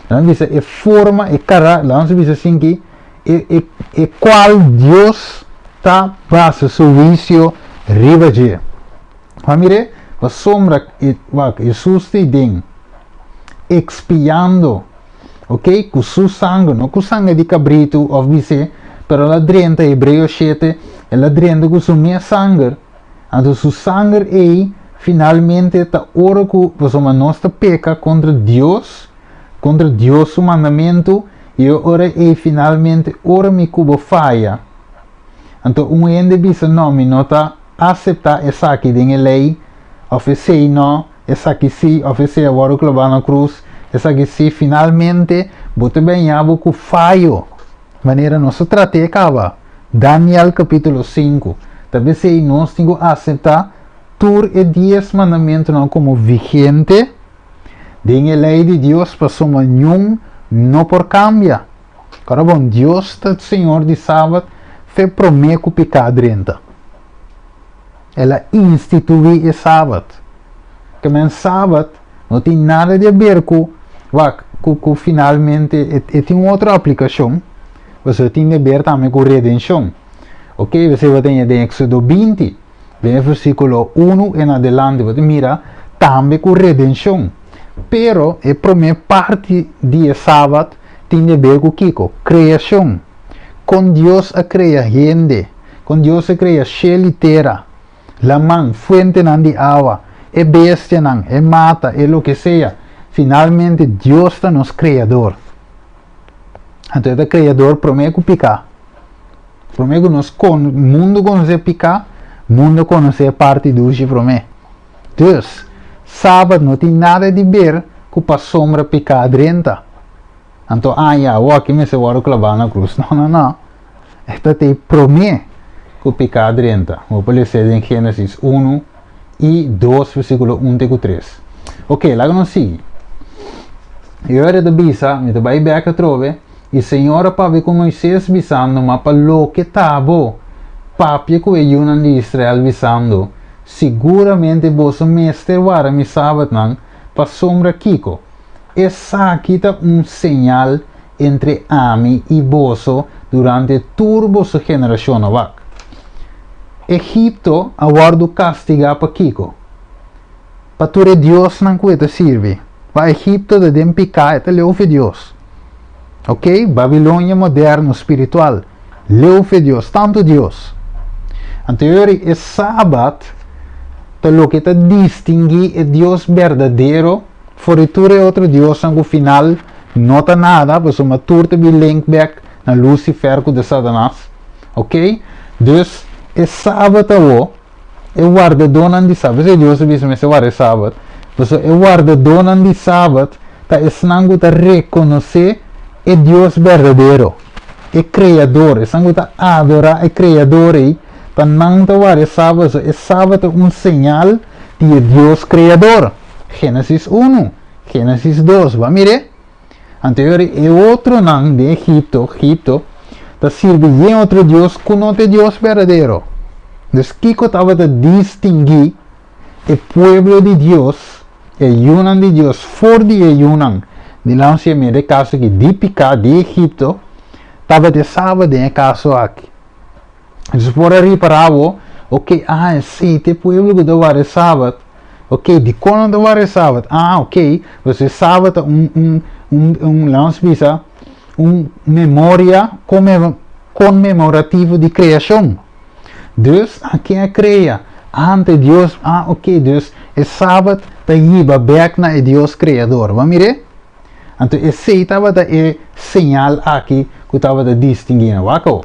Speaker 1: laga nos bisa e forma, e kara, laga nos bisa asin ki, e, e, e kual Dios ta basa su huisio riba dje. Wak mire, pasobra e, wak, Hesus ta den, ekspiando, ok, ku su sanger, no ku sanger di kabritu òf bisé, pero el a drenta, Hebreo 7, el a drenta ku su mes sanger, anto su sanger ei finalmente ta ora ku, pasobra nos ta peka kontra Dios, kontra Dios su mandamentu, i e ora ei finalmente ora mi ku bo faya, anto un hende bisa no, mi no ta aseptá esaki den e lei, òf esei no, Esaki sí òf esei a wòrdu klabá na krus, esaki sí, finalmente bo ta bèña bo ku fayo, manera nos a trat'é kaba. Daniel kapítulo 5. Ta p'esei nos tin ku aseptá tur e dies mandamentunan komo vigente den e lei di Dios pasobra niun no por kambia. Ora bon, Dios ta Señor di Sabat fe promé ku piká drenta. El a instituí e Sabat. Ke men Sabat no tin nada di aber ku, wak, ku, ku finalmente e, e tin un otro aplikashon, pasobra e tin di aber tambe ku redenshon. Ok, p'esei bo ta haña den Éksodo 20, den e versíkulo 1 en adelante, bo ta mira tambe ku redenshon. Pero e promé parti di e Sabat tin di aber ku kiko? Kreashon. Kon Dios a krea hende, kon Dios a krea shel i tera, laman, fuentenan di awa, e bestianan, e mata, e loke sea. Finalmente Dios ta nos Kreador. Anto e ta Kreador promé ku piká. Promé ku nos kon, mundu konosé piká, mundu konosé e parti dushi promé. Dus, Sabat no tin nada di ber ku pasobra piká drenta. Anto aña awor aki mester wòrdu klabá na krus. No, no, no. E ta te promé ku piká drenta. Bo por lesa den Génesis 1 i 2 versíkulo 1 te ku 3. Ok, laga nos sigui. I ora e ta bisa, mi ta bai bèk atrobe, i Señor a papia ku Moisés bisando, Ma pa loke ta bo, papia ku e yunan di Israel bisando, Siguramente boso mester wara mi sabatnan, pasobra kiko? Esaki ta un señal entre ami i boso durante tur boso generashonnan. Wak. Egipto a wòrdu kastigá pa kiko? Pa tur e diosnan ku e ta sirbi. Pa Egipto ta den piká, e ta leu fe Dios. Ok? Babilonia moderno, spiritual, leu fe Dios, tantu Dios. Anto yori e Sabat ta loke ta distinguí e Dios berdadero for di tur e otro diosnan ku final no ta nada, pasobra tur ta bin link bek na Lucifer ku ta Satanas. Ok? Dus e Sabat awo, e wardadónan di Sabat, p'esei Dios a bisa mester warda e Sabat, pasobra e wardadónan di Sabat ta esnan ku ta rekonosé e Dios berdadero, e Kreador, esnan ku ta adorá e Kreador ei, ta nan ta warda e Sabat, pasobra e Sabat ta un señal di e Dios Kreador. Génesis unu, Génesis dos, bo a mir'é? Anto e otronan den Egipto, Egipto, ta sirbi yen otro dios ku no ta e Dios berdadero. Dus kiko tabata distinguí e pueblo di Dios, e yunan di Dios, for di e yunan di Lancia mira e kaso aki di piká di Egipto, tabata e Sabat den e kaso aki. Dus por a ripará bo, ok, ah, esei ta e pueblo ku ta warda e Sabat. Ok, dikon nan ta warda e Sabat? Ah, ok, pasobra e Sabat ta un, un, un, un, laga nos bisa, un memoria konmemorativo di kreashon. Dus, a ken a krea? Ante Dios, ah, ok, dus e Sabat ta hiba bèk na e Dios Kreador. Bo a mir'é? Anto esei tabata e señal aki ku tabata distinguí nan. Wak awo.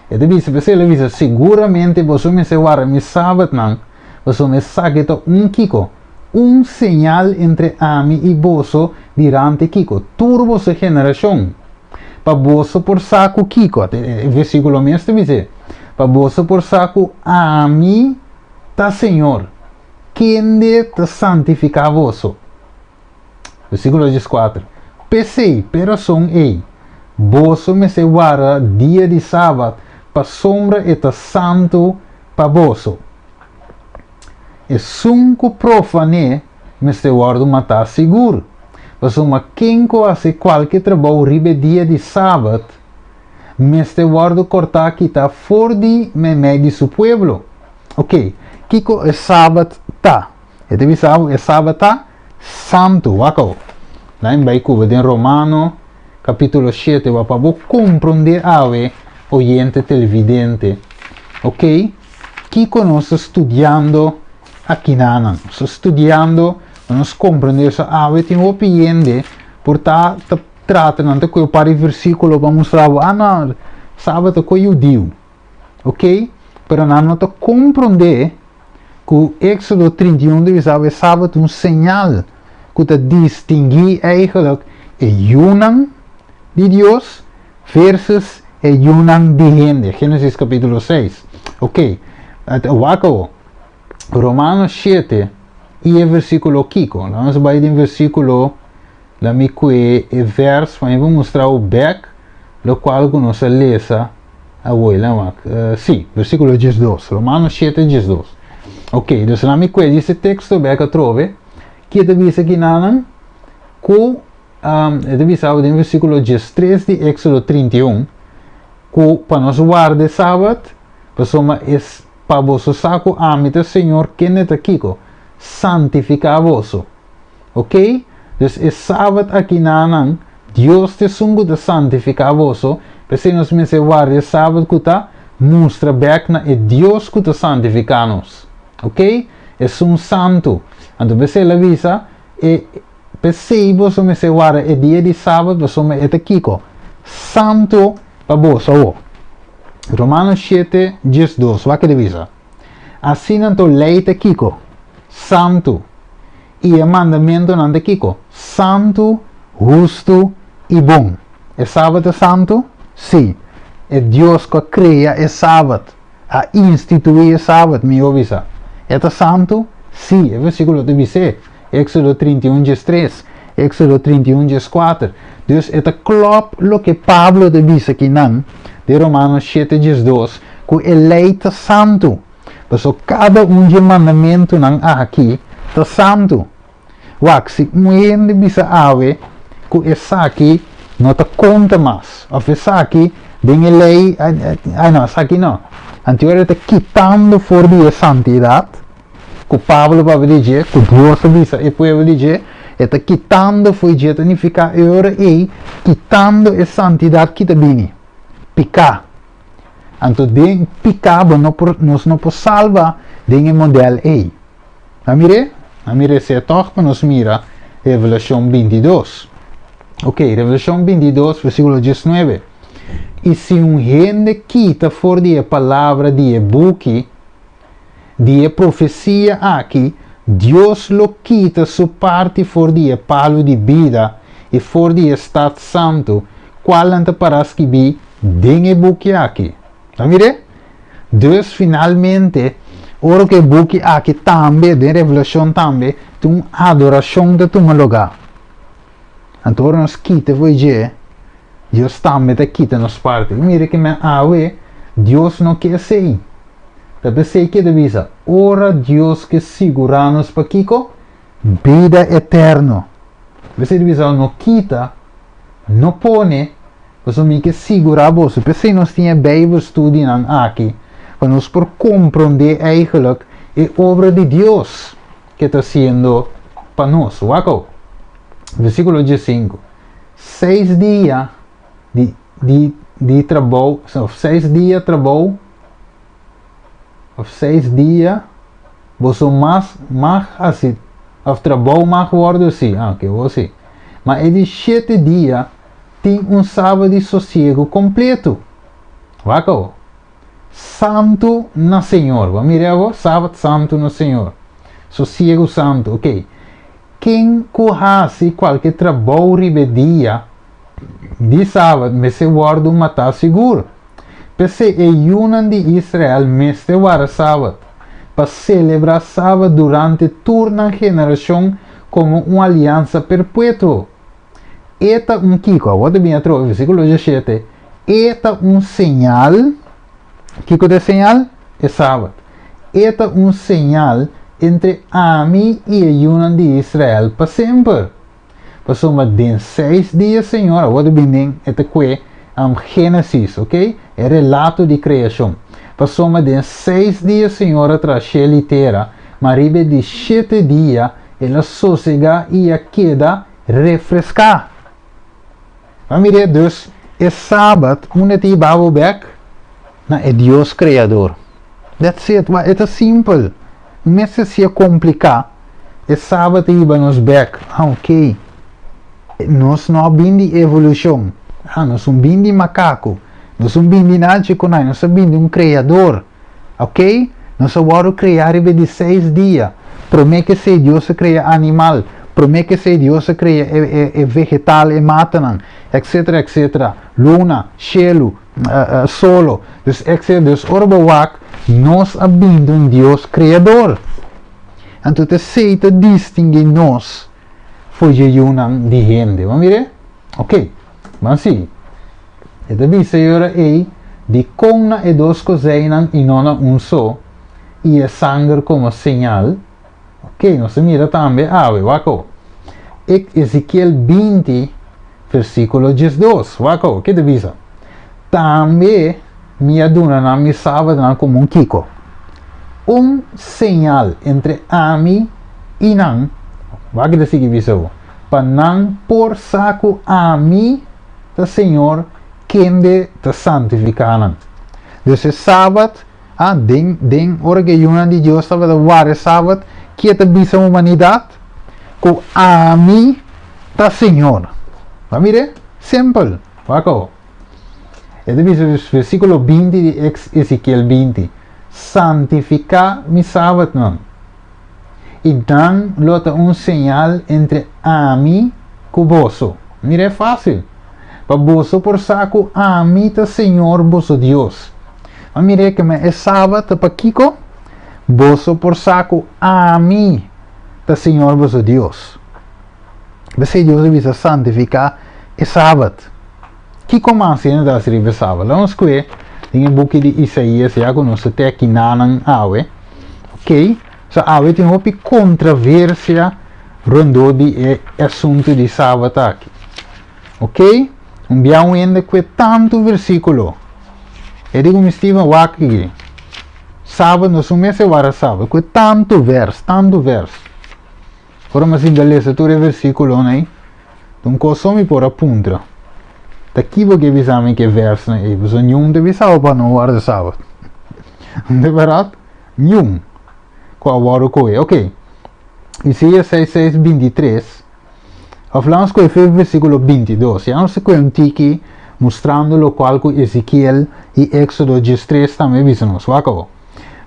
Speaker 1: E ta bisa, p'esei el a bisa, Seguramente boso mester warda mi sabatnan, pasobra esaki ta un kiko? Un señal entre ami i boso durante kiko? Tur boso generashon. Pa boso por sa ku kiko? Ata e versíkulo mes ta bis'é, Pa boso por sa ku ami ta Señor, kende ta santifiká boso. Versíkulo dieskuater, P'esei, p'e rason ei, boso mester warda dia di sabat, pasobra e ta santu pa boso. Esun ku profané mester wòrdu matá sigur, pasobra ken ku hasi kualke trabou riba e dia di sabat mester wòrdu kòrtá kitá for di meimei di su pueblo. Oke, kiko e sabat ta? E ta bisa bo e sabat ta santu. Wak awo. Lain bai ku bo den Romano kapitulo shete wak pa bo komprondé awe, oyente televidente. Ok, kiko nos ta studiando akinanan? Nos ta studiando pa nos komprondé so awe tin hopi hende por ta ta trata nan ta kohe un par di versíkulo pa mustra bo, ah no, sabat ta kohe hudiu. Ok, pero nan no ta komprondé ku Éksodo 31 ta bisa bo e sabat ta un señal ku ta distinguí eigenlijk e yunan di Dios versus e yunan di hende. Génesis kapítulo 6. Ok, wak awo. Romanos 7 i e versíkulo kiko? Laga nos bai den versíkulo, la mi kue e vers pa mi por mustra bo bèk lokual ku nos a lesa awor. Laga wak. Sí, versíkulo 12. Romanos 7, 12. Ok, dus la mi kue djis e teksto bèk atrobe. Ke ta bisa kinanan? Ku e ta bisa bo den versíkulo 13 di Éksodo 31 ku pa nos warda e sabat, pasobra e Pa boso sa ku ami ta Señor kende ta kiko? Santifiká boso. Oke? Dus e sabat aki nanan, Dios ta esun ku ta santifiká boso, p'esei nos mester warda e sabat ku ta mustra bèk na e Dios ku ta santifiká nos. Oke? Esun santu. Anto p'esei el a bisa, e p'esei boso mester warda e dia di sabat pasobra e ta kiko? Santu pa boso awor. Romanos shete, 12, wak e ta bisa, Asina anto lei ta kiko? Santu. I e mandamentunan ta kiko? Santu, hustu i bon. E sabat ta santu? Sí. E Dios ku a krea e sabat, a instituí e sabat, mihó bisa. E ta santu? Sí. E versíkulo ta bis'é. Éksodo 31, 13, Éksodo 31, 14. Dus e ta klòp loke Pablo ta bisa kinan den Romanos 7, 12, ku e lei ta santu. Pasobra kada un di e mandamentunan aki ta santu. Wak, si un hende bisa awe, Ku esaki no ta konta mas. Òf esaki den e lei, ai no, esaki no. Anto ora e ta kitando for di e santidat ku Pablo papia di dje, ku Dios a bisa e pueblo di dje, e ta kitando for di dje, ta nifiká e ora ei kitando e santidat ki ta bini, piká. Anto den piká bo no por, nos no por salba den e modèl ei. A mir'é? A mir'é si e tòg pa nos mira Revelashon bintidos. Ok, Revelashon bintidos, versíkulo diesnuebe. I si un hende kita for di e palabra di e buki di e profesia aki, Dios lo kita su parti for di e palu di bida i for di e stat santu, kualnan ta pará skibí den e buki aki. Ta mir'é? Dus finalmente, ora ku e buki aki tambe, den Revelashon tambe, tin un adorashon ta tuma lugá. Anto ora nos kita for di dje, Dios tambe ta kita nos parti. Mira ke men awe, Dios no ke esei. Ta p'esei ke ta bisa, ora Dios ke sigurá nos pa kiko? Bida eterno. P'esei ta bisa, no kita, no pone, Pasobra mi ke sigurá boso, p'esei nos tin e Bijbelstudienan aki, pa nos por komprondé eigenlijk e obra di Dios ke ta hasiendo pa nos. Wak au, versíkulo diesinku, Seis dia di di di trabou, òf seis dia trabou, òf seis dia boso mas mag hasi, òf trabou mag wòrdu hasi, ah, oke, wou si. Ma e di shete dia tin un sábado di sosiegu kompletu. Wak awo. Santu na Señor. Bo a mira awo? Sabat santu na Señor. Sosiegu santu. Ok. Ken ku hasi kualke trabou riba e dia di sabat mester wòrdu matá sigur. P'esei e yunan di Israel mester wara sabat, pa selebrá sabat durante tur nan generashon komo un aliansa perpetuo. E ta un kiko? Awor ta bini atrobe, versíkulo diesshete. E ta un señal. Kiko ta e señal? E sabat. E ta un señal entre ami i e yunan di Israel pa semper. Pasobra den seis dia Señor, awor ta bini den e ta kue Génesis, ok? E relato di kreashon. Pasobra den seis dia Señor a traha shel i tera, ma riba e di shete dia El a sosegá i a keda refreská. Bo a mir'é? Dus, e Sabat unda ta hiba bo bèk? Na e Dios Kreador. That's it. Wak, e ta simpel. No mester si'e kompliká. E Sabat ta hiba nos bèk. Ah, oké. Nos no a bin di evolushon. Ah, nos un bin di makaku. Nos un bin di nachi ku nai. Nos a bin di un Kreador. Ok? Nos a wòrdu kreá riba e di seis dia. Promé ke esei Dios a krea animal, promé ke esei Dios a krea e e e vegetal, e matanan, etcetera, etcetera, luna, shelu, solo, dus etcetera. Dus ora bo wak, nos a bin di un Dios kreador. Anto ta esei ta distinguí nos for dje yunan di hende. Bo mir'é? Ok, ban sigui. E ta bisa e ora ei, Dikon na e dos kozeinan i no na un so, i e sanger komo señal? Ok, nos ta mira tambe awe, wak awo. E Ezekiel 20, versíkulo 12, wak awo, ke ta bisa? Tambe mi a duna nan mi sabatnan komo un kiko? Un señal entre ami i nan, wak ke ta sigui bisa awo, pa nan por sa ku ami ta Señor kende ta santifiká nan. Dus e Sabat, ah, den, den ora ku e yunan di Dios tabata wara e Sabat, ke ta bisa humanidat? Ku ami ta Señor. Bo a mir'é? Simpel. Wak awo. E ta bisa versíkulo 20 di Ezekiel 20, Santifiká mi Sabatnan, i nan lo ta un señal entre ami ku boso. Mira e fásil! Pa boso por sa ku ami ta Señor boso Dios. Ma mira ke men e Sabat ta pa kiko? Boso por sa ku ami ta Señor boso Dios. P'esei Dios a bisa santifiká e Sabat. Kiko mas hende ta hasi riba e Sabat? Laga nos kue den e buki di Isaías ya ku nos ta te akinanan awe. Ok, so awe tin hopi kontraversia rondó di e asuntu di Sabat aki. Ok? Un bia un hende kue tantu versíkulo. E di ku mi Steven wak aki. Sabat nos un mester wara sabat. Kue tantu vers, tantu vers. Ora mi a sinta lesa tur e versíkulonan ei, ta un kos so mi por a puntra. Ta ki bo ke bisa mi ku e versnan ei? Pasobra niun ta bisa bo pa no warda sabat. De bèrdat? Niun ku a wòrdu kohe. Ok. Isaías 6, 6, 23. Of laat ons kohe fe versíkulo 22. Ya nos ta kohe un tiki mustrando lokual ku Ezekiel i Éksodo 13 tambe bisa nos. Wak awor.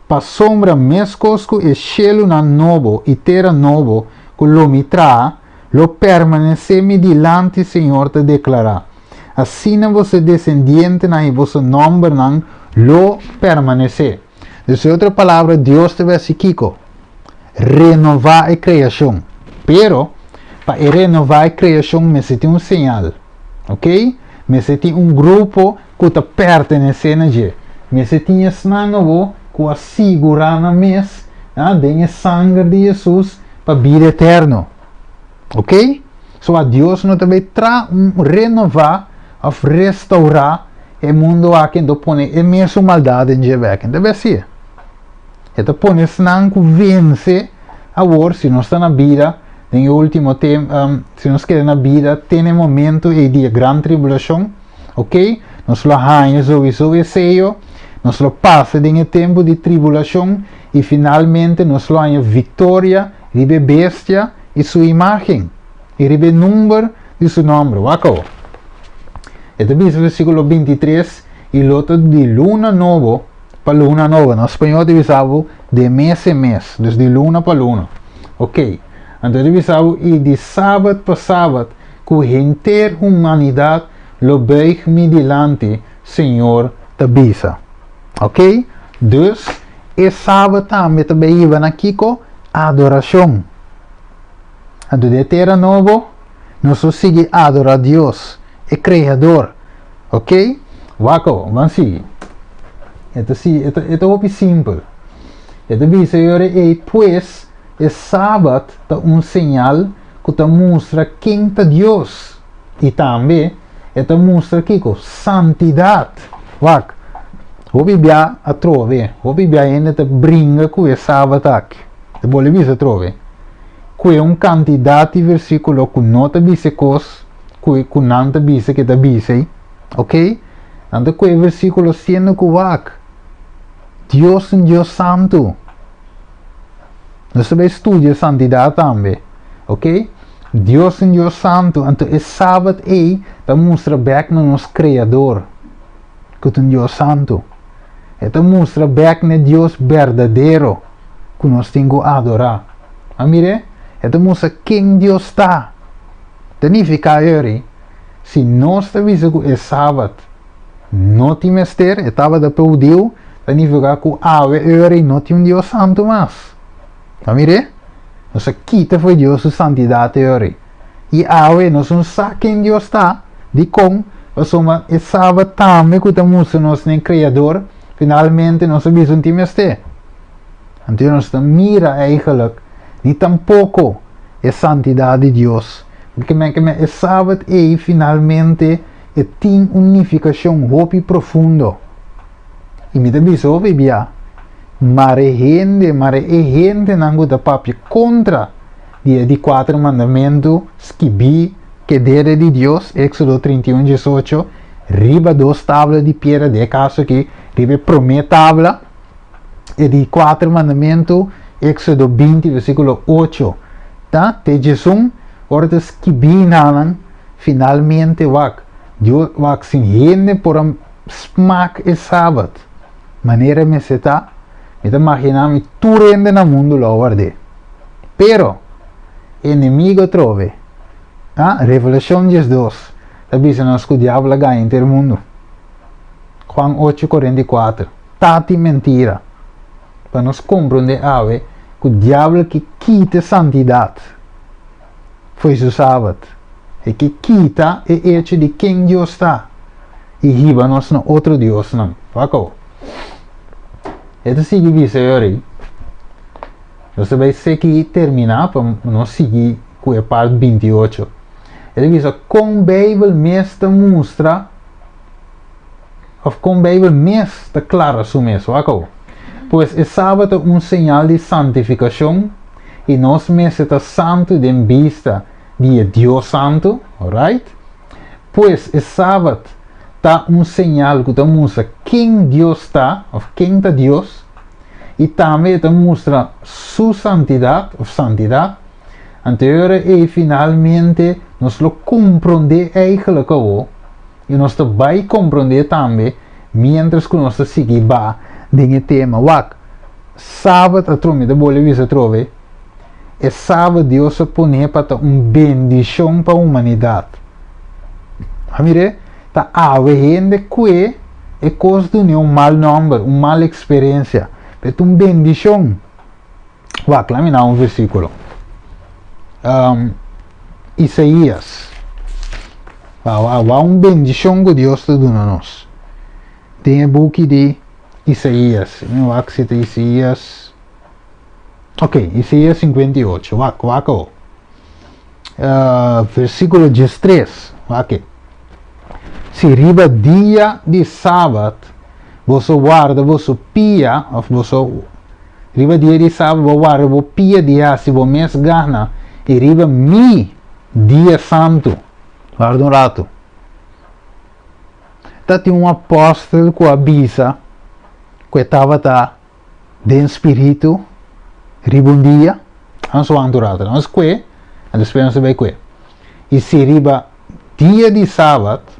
Speaker 1: Pasobra meskos ku e shelunan nobo i tera nobo ku lo mi traha lo permanesé mi dilanti, Señor ta deklará, asina boso desendientenan i boso nòmbernan lo permanesé. Dus den otro palabra, Dios ta hasi kiko? Renová e kreashon. Pero, pa e renová e kreashon mester tin un señal. Ok? Mester tin un grupo ku ta pertenesé na dje. Mester tin esnan awor ku a sigurá nan mes den e sanger di Hesus pa bida eterno. Ok? So a Dios no ta bai tra un renová òf restourá e mundu aki anto pone e mesun maldat den dje bèk. E ta bai hasié. E ta pone esnan ku vense awor, si nos ta na bida den e último tem, si nos keda na bida te na e momento ei di e gran tribulashon, ok, nos lo haña souiso e seyo, nos lo pasa den e tempu di tribulashon i finalmente nos lo haña viktoria riba e bestia i su imágen i riba e number di su nòmber. Wak awor. E ta bisa versíkulo 23, I lo ta di luna nobo pa luna nobo. Na spañol ta bisa bo de mes en mes, dus di luna pa luna. Ok. Anto e ta bisa bo i di sabat pa sabat ku henter humanidat lo buig mi dilanti, Señor ta bisa. Ok? Dus, e sabat tambe ta bay hiba na kiko? Adorashon. Anto den e tera nobo, nos lo sigui adora Dios, e Kreador. Ok? Wak awor, ban sigui. E ta sigui, e ta, e ta hopi simpel. E ta bisa yora ei, pues, e sabat ta un señal ku ta mustra ken ta Dios. I tambe e ta mustra kiko? Santidat. Wak, hopi bia atrobe, hopi bia hende ta bringa ku e sabat aki. E bolbe bisa atrobe, ku e un kantidat di versíkulo ku no ta bisa e kos ku e ku nan ta bisa ke ta bisa ei. Ok? Nan ta ku e versíkulo siendo ku wak, Dios ta un Dios santu. Nos ta bai studia santidat tambe. Ok? Dios ta un Dios santu, anto e sabat ei ta mustra bek na nos Kreador, ku ta un Dios santu. E ta mustra bek na e Dios berdadero ku nos tin ku adorá. A mir'é? E ta mustra ken Dios ta. Ta nifiká eri, si nos ta bisa ku e sabat no tin mester, e tabata pa hudiu, ta nifiká ku awe eri no tin un Dios santu mas. Ta mir'é? Nos a kita for Dios su santidat e ora ei. I awe nos no sa ken Dios ta. Dikon? Pasobra e Sabat tambe ku ta mustra nos na e Kreador, finalmente nos a bisa un tin mester. Anto nos ta mira eigenlijk ni tampoko e santidat di Dios. Ke e Sabat ei finalmente e tin un nifikashon hopi profundo. I mi ta bisa hopi bia, mare hende, mare e hendenan ku ta papia kontra di e di kuater mandamentu skibí ku e dede di Dios, Éksodo 31, 18, riba dos tabla di piedra, den e kaso aki riba e promé tabla, e di kuater mandamentu, Éksodo 20, versíkulo 8, ta te 11, ora ta skibí nan, finalmente wak, Dios wak sin hende por a Smak e sabat manera mester ta, mi ta magina mi tur hende na mundu lo a ward'é. Pero, e enemigo atrobe. Ah, Revelashon 12 ta bisa nos ku diabel a gaña henter mundu. Juan ocho 44, Ta tin mentira. Pa nos komprondé awe ku diabel ke kita e santidat fo'i su sabat. E ke kita e echo di ken Dios ta. I hiba nos na otro diosnan. Wak awor. E ta sigui bisa e ora ei. Nos ta bai seki terminá pa nos sigui ku e part 28. E ta bisa kon Beibel mes ta mustra òf kon Beibel mes ta klara su mes. Wak awor. Pues e Sabat ta un señal di santifikashon i nos mester ta santu den bista di e Dios Santu. Alright? Pues e Sabat ta un señal ku ta mustra ken Dios ta òf ken ta Dios i tambe e ta mustra su santidat òf santidat. Anto e ora ei finalmente nos lo komprondé eigelijk awor, i nos ta bai komprondé tambe miéntras ku nos ta sigui ba den e tema. Wak, Sabat atrobe, mi ta bolbe bisa atrobe, e Sabat Dios a pon'é pa ta un bendishon pa humanidat. A mir'é, ta awe hende kue e kos dun'é un mal nòmber, un mal eksperensia, pero e ta un bendishon. Wak, laat mi na un versíkulo. Um, Isaías. Wa, wa, wa un bendishon ku Dios ta duna nos. Den e buki di Isaías. Mi wak si ta Isaías. Ok, Isaías 58. Wak, wak o. Uh, versíkulo 13. Wak. Si riba dia di sabat boso warda boso pia, of boso Riba dia di Sabat bo warda bo pia di hasi bo mes gana i riba mi dia santu. Warda un ratu. Ta tin un apòstel ku a bisa ku e tabata den spiritu riba un dia? Nos wanta un ratu. Nos kue, despues nos ta bai kue. I si riba dia di Sabat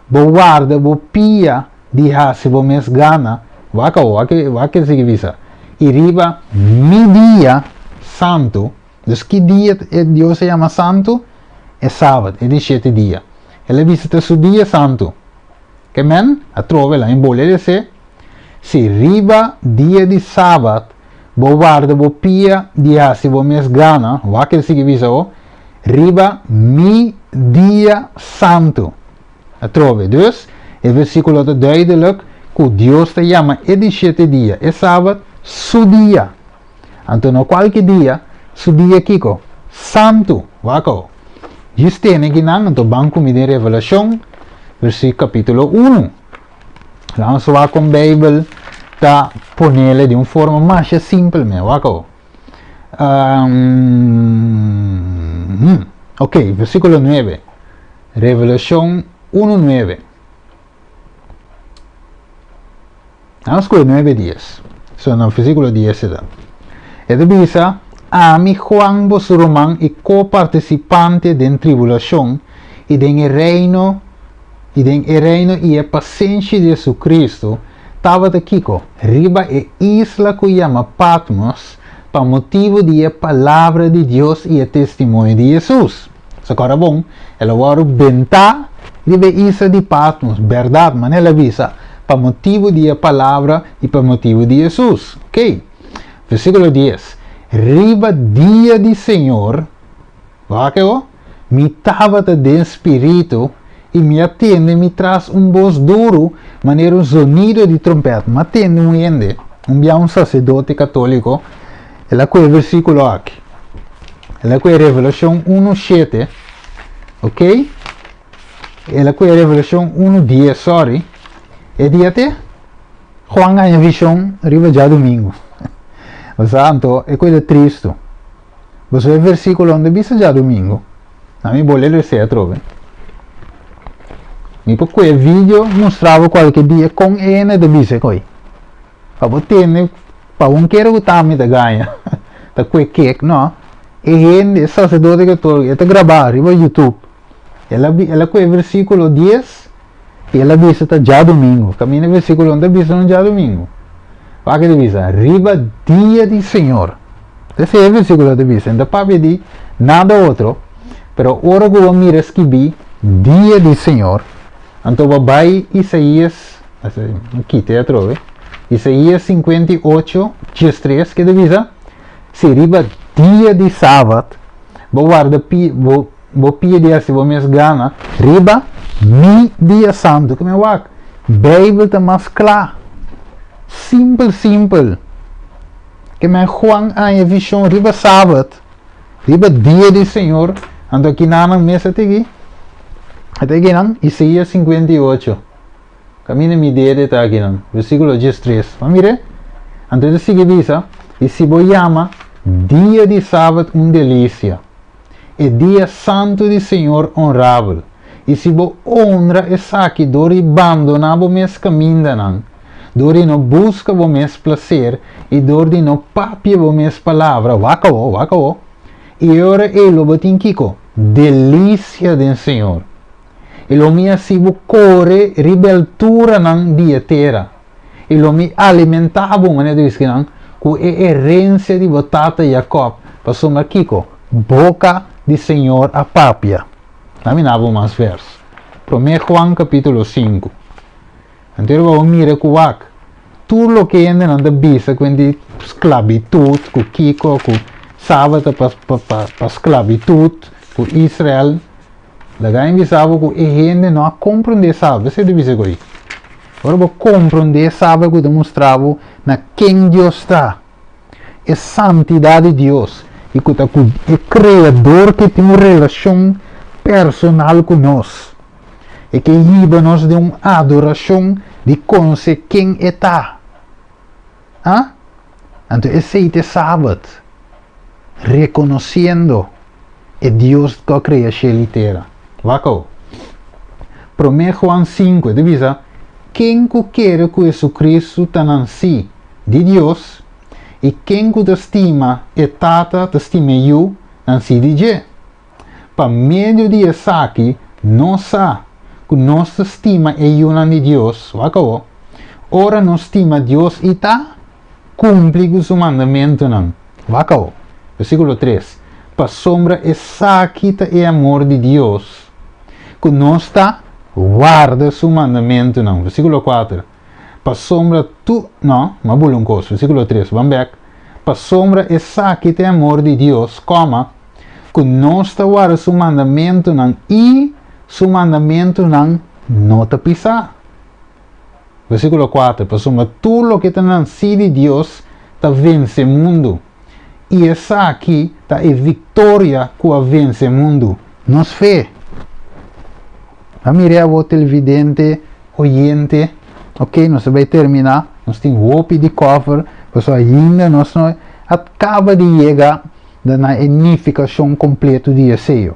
Speaker 1: Bo warda bo pia di hasi bo mes gana, wak awor, wak e, wak e sigui bisa, i riba mi dia santu, dus ki dia e Dios a yama santu? E sabat, e di shete dia. El a bisa ta su dia santu. Ke men, atrobe la en bole desé, si riba dia di sabat bo warda bo pia di hasi bo mes gana, wak e sigui bisa awor, Riba mi dia santu. Atrobe, dus, e versíkulo ta duidelik ku Dios ta yama e di shete dia, e Sabat, su dia. Anto no kualke dia, su dia kiko? Santu! Wak awo. Djis tene kinan, anto ban ku mi den Revelashon, versí kapítulo unu. Laat nos wak kon Beibel ta ponele di un forma masha simpel men. Wak awo. Um, ok, versículo 9. Revelación 1, 9. Vamos con 9, 10. So, no, versículo 10 se da. E ta bisa, Ami, Juan, boso ruman i co-participante den tribulacion i den e reino i den e reino i e pasenshi di Jesucristo, tabata kiko? Riba e isla ku yama Patmos, pa motibu di e palabra di Dios i e testimonio di Hesus. Sa kòrda bon, el a wòrdu bentá riba e isla di Patmos, bèrdat, manera el a bisa, pa motibu di e palabra i pa motibu di Hesus. Oké. Versíkulo dies, Riba dia di Señor, Wak e-o, Mi tabata den spiritu, i mi a tende mi tras un bos duru manera un zonido di trompèt. Mi a tende un hende, un bia un saserdote katóliko, el a kohe e versíkulo aki. El a kohe Revelashon unu shete, ok? El a kohe Revelashon unu dies, sorry. E dia te Juan haña vishon riba djadumingu. Bo sa, anto e kohe ta tristu. Boso e versíkulo no ta bisa djadumingu. Na mi bo lele esei atrobe. Mi por kue video mustra bo kualke dia kon e hende ta bisa e koi. Pa bo tende, pa bo no kere ku ta mi ta gaña, ta kue kek, no. E hende, e saserdote katóliko, e ta grabá riba YouTube. El a el a kue e versíkulo dies i el a bisa ta djadumingu. Kaminda e versíkulo no ta bisa no djadumingu. Wak e ta bisa, Riba dia di Señor. Esei e versíkulo ta bisa. E no ta papia di nada otro, pero ora ku bo mira skibí dia di Señor, anto bo bai Isaías, kita e atrobe, Isaías 58, 13, ke ta bisa, Si riba dia di Sabat bo warda pi, bo, bo pidi hasi bo mes gana, riba mi dia santu. Ke men wak? Beibel ta mas kla. Simpel, simpel. Ke men Juan haña vishon riba Sabat, riba dia di Señor, anto kinanan mes a tigi? Ata akinan, Isaías 58. Kaminda mi dede ta akinan, versíkulo 13. Ban mira? Anto e ta sigui bisa, I si bo yama dia di sabat un delisia, e dia santu di Señor onrabel, i si bo onra esaki dor di bandoná bo mes kamindanan, dor di no buska bo mes plaser i dor di no papia bo mes palabra, wak awor, wak awor, i e ora ei lo bo tin kiko? Delisia den Señor. I lo mi hasi bo kore riba e alturanan di e tera, i lo mi alimentá bo, manera ta bisa kinan, ku e herensia di bo tata Jakòb, pasobra kiko? Boka di Señor a papia. Lami na bo mas vèrs. Promé Juan kapítulo sinku. Anto e bo mira ku wak tur loke hendenan ta bisa ku di sklabitut, ku kiko, ku sabat ta pa pa pa sklabitut, ku Israel. Laga mi bisa bo ku e hende no a komprondé sabat. Esei ta bisa ku ei. Ora bo komprondé sabat ku ta mustra bo na ken Dios ta, e santidat di Dios i ku ta ku e Kreador ke tin un relashon personal ku nos. E ke hiba nos den un adorashon di konse ken e ta. Ha? Anto esei ta e sabat, rekonosiendo e Dios ku a krea shel i tera. Wak awo. Promé Juan sinku, e ta bisa, Ken ku kere ku Hesukristu ta nansí di Dios, i ken ku ta stima e Tata ta stima e Yu nansí di dje. Pa medio di esaki nos sa ku nos ta stima e yunan di Dios, wak awor, ora nos stima Dios i ta kumpli ku su mandamentunan. Wak awor, versíkulo tres, Pasobra esaki ta e amor di Dios, ku nos ta warda su mandamentunan. Versíkulo kuater, Pasobra tu, no, m'a bula un kos, versíkulo tres, ban bèk, Pasobra esaki ta e amor di Dios, kòma, ku nos ta warda su mandamentunan i su mandamentunan no ta pisá. Versíkulo kuater, Pasobra tur loke ta nansí di Dios ta vense mundu, i esaki ta e viktoria ku a vense mundu, nos fe. A mira awor televidente, oyente, ok, nos ta bai terminá, nos tin hopi di cover, pasobra ainda nos no a kaba di yega na e nifikashon kompleto di eseo.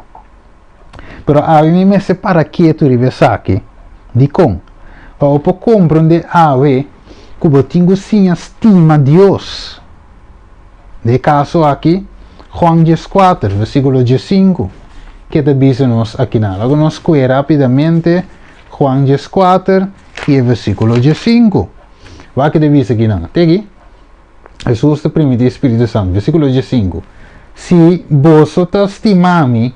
Speaker 1: Pero awe mi mester para ketu riba esaki. Dikon? Pa bo por komprondé awe ku bo tin ku siña stima Dios. Den e kaso aki, Juan dieskuater, versíkulo diesinku, ke ta bisa nos akinan. Laga nos kue rápidamente Juan dieskuater i e versíkulo diesinku. Wak ke ta bisa akinan. Te aki, Hesus ta primintí e spiritu santu. Versíkulo diesinku, Si boso ta stima mi,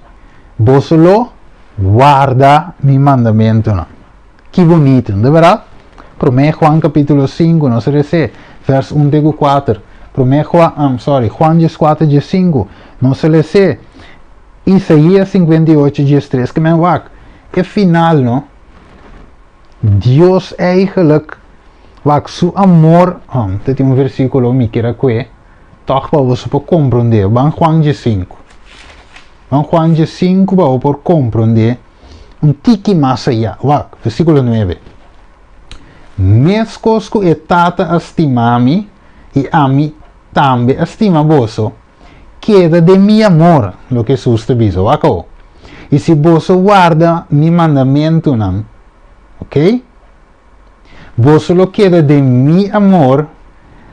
Speaker 1: boso lo warda mi mandamentunan. Ki bunito, no ta berdad? Promé Juan capítulo 5, nos a resé, vers 1 te ku 4. Promé Juan, um, sorry, Juan 14, 15, nos a lesé. Isaías 58, 13, ke men wak, e final, no? Dios eigenlijk, wak, su amor, um, te tin un versículo mi kier a kue, toch pa boso por comprendé. Ban Juan 15. Ban Juan 15 pa bo por comprendé un tiki mas ayá. Wak, versíkulo nuebe. Meskos ku e Tata a stima mi i ami tambe a stima boso, keda den mi amor, loke Hesus ta bisa. Wak awor. I si boso warda mi mandamentunan, oké, boso lo keda den mi amor,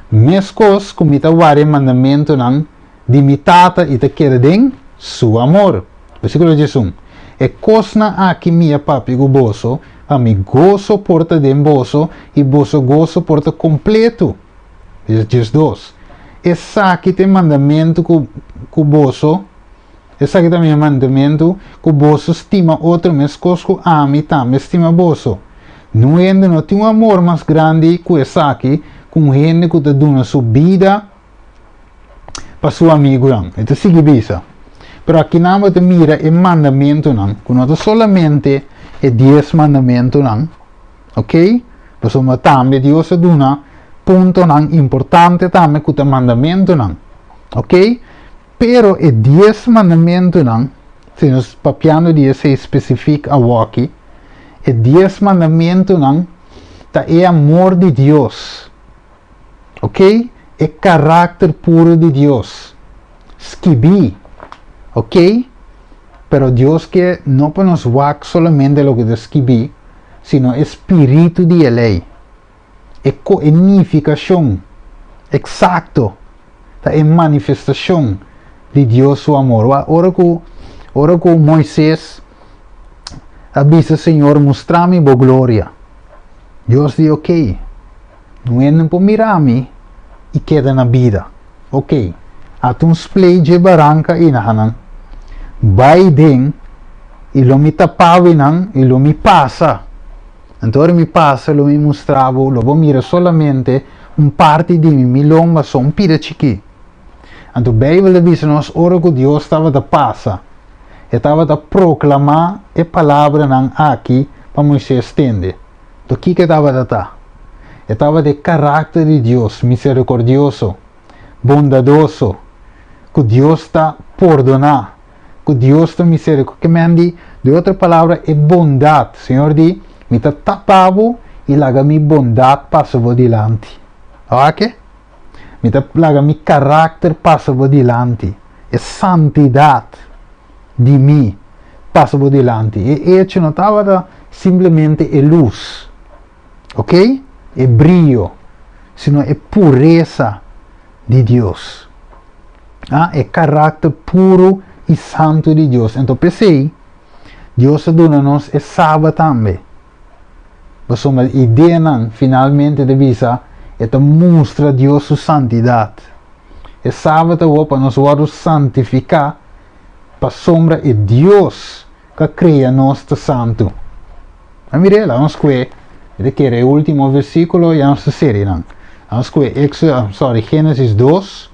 Speaker 1: meskos ku mi ta warda e mandamentunan di mi Tata i ta keda den su amor. Versíkulo diesun, E kosnan aki mi a papia ku boso, pa mi goso por ta den boso i boso goso por ta kompletu. Diesdos, Esaki ta e mandamentu ku ku boso, esaki ta mi mandamentu, ku boso stima otro meskos ku ami tambe stima boso. Nun hende no tin un amor mas grandi ku esaki, ku un hende ku ta duna su bida pa su amigunan. E ta sigui bisa, Pero akinan bo ta mira e mandamentunan, ku no ta solamente e dies mandamentunan, ok? Pasobra tambe Dios a duna puntonan importante tambe ku ta mandamentunan, ok? Pero e dies mandamentunan, Si nos papiando di esei spesífiko awoki, e 10 mandamentunan ta e amor di Dios. Ok? E karakter puro di Dios. Skibí. Ok? Pero Dios ke no pa nos wak solamente loke ta skibí, sino e spiritu di e lei. E e nifikashon eksakto ta e manifestashon di Dios su amor. Ora ku Moises a bisa Señor, "Mustra mi bo gloria." Dios di, "Ok, no por mira mi i keda na bida." Ok, ata un splet di baranka einan. Bai den i lo mi tapa nan i lo mi pasa. Anto ora mi pasa, lo mi mustra bo, lo bo mira solamente un parti di mi, mi lomba, so un pida chikí. Anto Beibel ta bisa nos ora ku Dios tabata pasa, e tabata proklamá e palabranan aki pa Moises tende. Anto kiko tabata ta? E tabata e karakter di Dios, miserikordioso, bondadoso, ku Dios ta pordoná, ku Dios ta miserikordioso. Ke men di, di otro palabra, e bondat. Señor di, "Mi ta tapa bo i laga mi bondat pasa bo dilanti." Ok? Mi ta laga mi karakter pasa bo dilanti. E santidat di mi pasa bo dilanti. E echo no tabata simplemente e lus. Ok? E brio, sino e puresa di Dios. Ah, e karakter puro i santu di Dios. Anto, p'esei, Dios a duna nos e sabat tambe. Pasobra ideanan finalmente ta bisa e ta mustra Dios su santidat. E sabat ta pa nos wòrdu santifiká pasobra e Dios ku a krea nos ta santu. A mira, laga nos kue, ku e último versíkulo ya nos sera nan. Nos kue Éxodo, sorry, Génesis 2,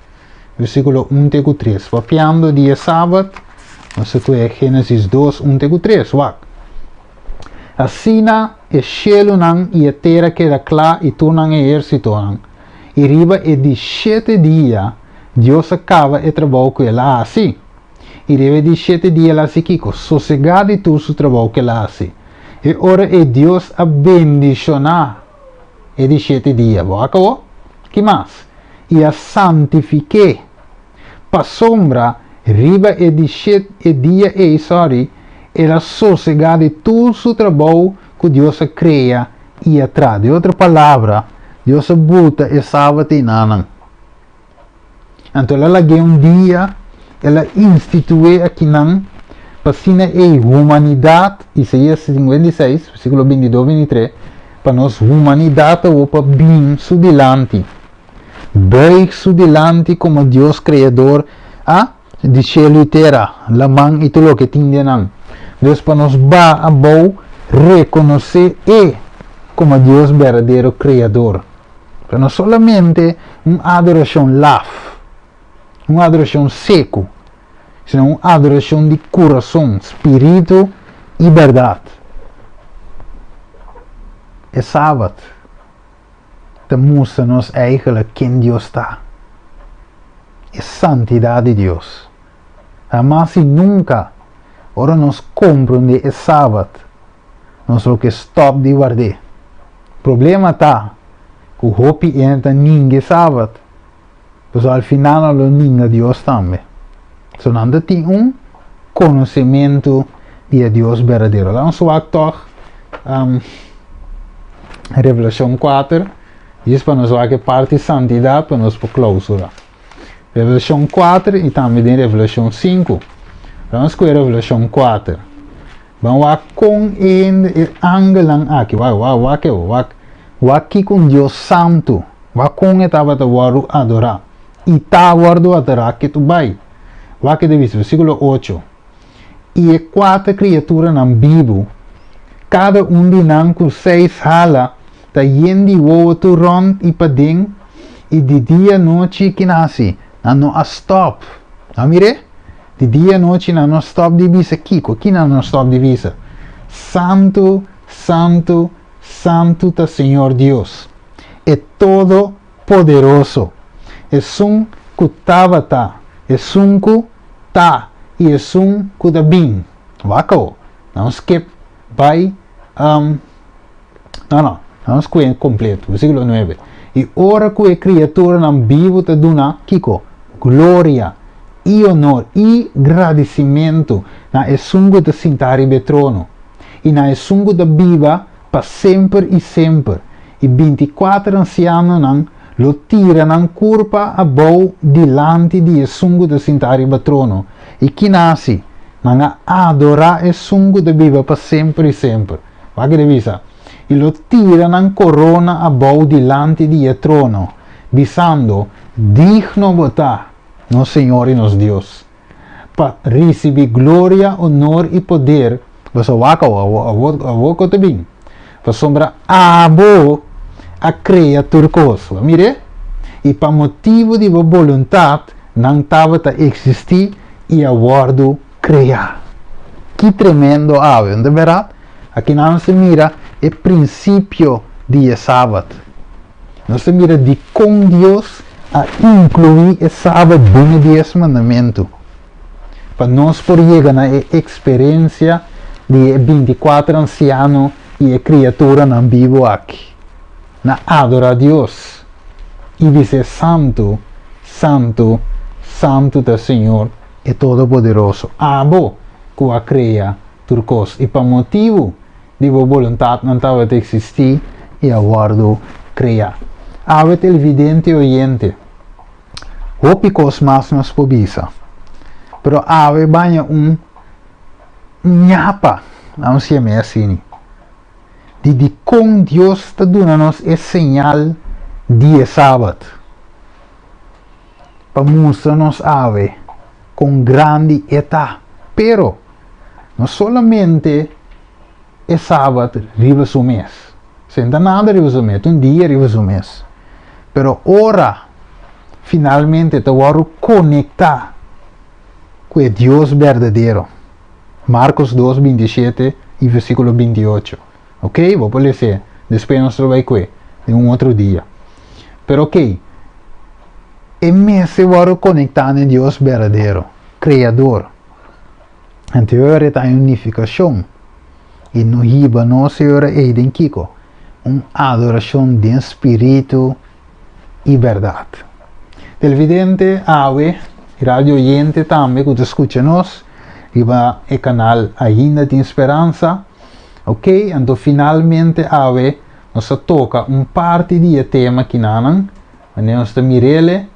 Speaker 1: versíkulo 1 te 3. Papiando di sabat, nos kue Génesis 2, 1 te 3. Wak. Asina e shelunan i e tera keda kla i tur nan ehérsitonan. I riba e di 7 dia, Dios a kaba e trabou ku el a hasi. I riba e di 7 dia el a hasi kiko? Sosegá di tur su trabou ku el a hasi. I ora e Dios a bendishoná e di 7 dia. Bo a kaba? Ki mas? I a santifik'é. Pasobra riba e di 7 dia ei, sorry, el a sosegá di tur su trabou ku Dios a krea i a traha. Di otro palabra, Dios a buta e sabat einan. Anto el a lag'é un dia, el a instituí akinan, pa asina e humanidat, Isaías 56, versíkulo 22, 23, pa nos humanidat pa bin su dilanti. Buig su dilanti komo Dios kreador, ah, di shelu i tera, laman i tur loke tin den nan. Dios pa nos baha abou rekonosé e komo Dios berdadero kreador. Pero no solamente un adorashon laf, un adorashon seku, sino un adorashon di kurason, spiritu i bèrdat. E sabat ta mustra nos eigenlijk ken Dios ta. E santidat di Dios. Hamas i nunka, ora nos komprondé e sabat, nos lo ke stòp di ward'é. Problema ta ku hopi hende ta ninga e sabat, pasobra al final nan lo ninga Dios tambe. So nan ta tin un konosementu di e Dios berdadero. Laga nos wak tòg Revelashon 4, djis pa nos wak e parti santidat pa nos por klousura. Revelashon 4 i tambe den Revelashon 5. Laga nos skohe Revelashon 4. Ban wak kon e angelnan aki, wak, wak, wak, wak, wak kiko un Dios santu, wak kon e tabata wòrdu adorá. I ta wòrdu adorá ketu bai. Wak e ta bisa, versíkulo 8. I e 4 kriaturanan bibu, kada un di nan ku 6 hala, ta yen di wowo tur rònt i paden, i di dia i nochi ki nan hasi? Nan no a stòp. Nan mir'é? Di dia i nochi nan no stòp di bisa kiko? Ki nan no stòp di bisa? Santu, santu, santu ta Señor Dios, e Todopoderoso, esun ku tabata, esun ku ta, i esun ku ta bin. Wak awo, nan skip bai um, no no, nan skue kompleto, versíkulo 9. I ora ku e kriaturanan bibu ta duna kiko? Gloria i honor i gradisimentu na esun ku ta sintá riba e trono i na esun ku ta biba pa semper i semper, i 24 ansianonan lo tira nan kurpa abou dilanti di esun ku ta sintá riba trono, i kina hasi? Nan a adorá esun ku ta biba pa semper i semper. Wak e ta bisa, I lo tira nan korona abou dilanti di e trono, bisando, Digno bo ta, nos Señor i nos Dios, pa risibí gloria, onor i poder, pasobra wak awor, awor, awor ku ta bin, pasobra abo a krea tur kos. Bo a mir'é? I pa motibu di bo boluntat nan tabata eksistí i a wòrdu kreá. Ki tremendo awe, no ta bèrdat? Aki nan nos ta mira e prinsipio di e Sabat. Nos ta mira dikon Dios a inkluí e Sabat den e Dies Mandamentu, pa nos por yega na e eksperensia di e 24 ansiano i e kriaturanan bibu aki, na adorá Dios i bis'é, Santu, santu, santu ta Señor e Todopoderoso, abo ku a krea tur kos, i pa motibu di bo boluntat nan tabata eksistí i a wòrdu kreá. Awe televidente i oyente, hopi kos mas nos por bisa, pero awe baña un ñapa, vamos yam'é asini, di dikon Dios ta duna nos e señal di e Sabat, pa mustra nos awe kon grandi e ta. Pero, no solamente e Sabat riba su mes. Sin ta nada riba su mes, ta un dia riba su mes. Pero ora finalmente ta wòrdu konektá ku e Dios berdadero. Marcos 2, 27 i versíkulo 28. Ok, bo por les'é, despues nos lo bai kue den un otro dia. Pero ok, e mester wòrdu konektá na e Dios berdadero, Kreador. Anto e ora ta un nifikashon i no hiba nos e ora ei den kiko? Un adorashon den spiritu i bèrdat. Televidente awe i radio oyente tambe ku ta skucha nos riba e kanal Ainda Tin Speransa. Ok, anto finalmente awe nos a toka un parti di e tema kinanan, manera nos ta mir'ele.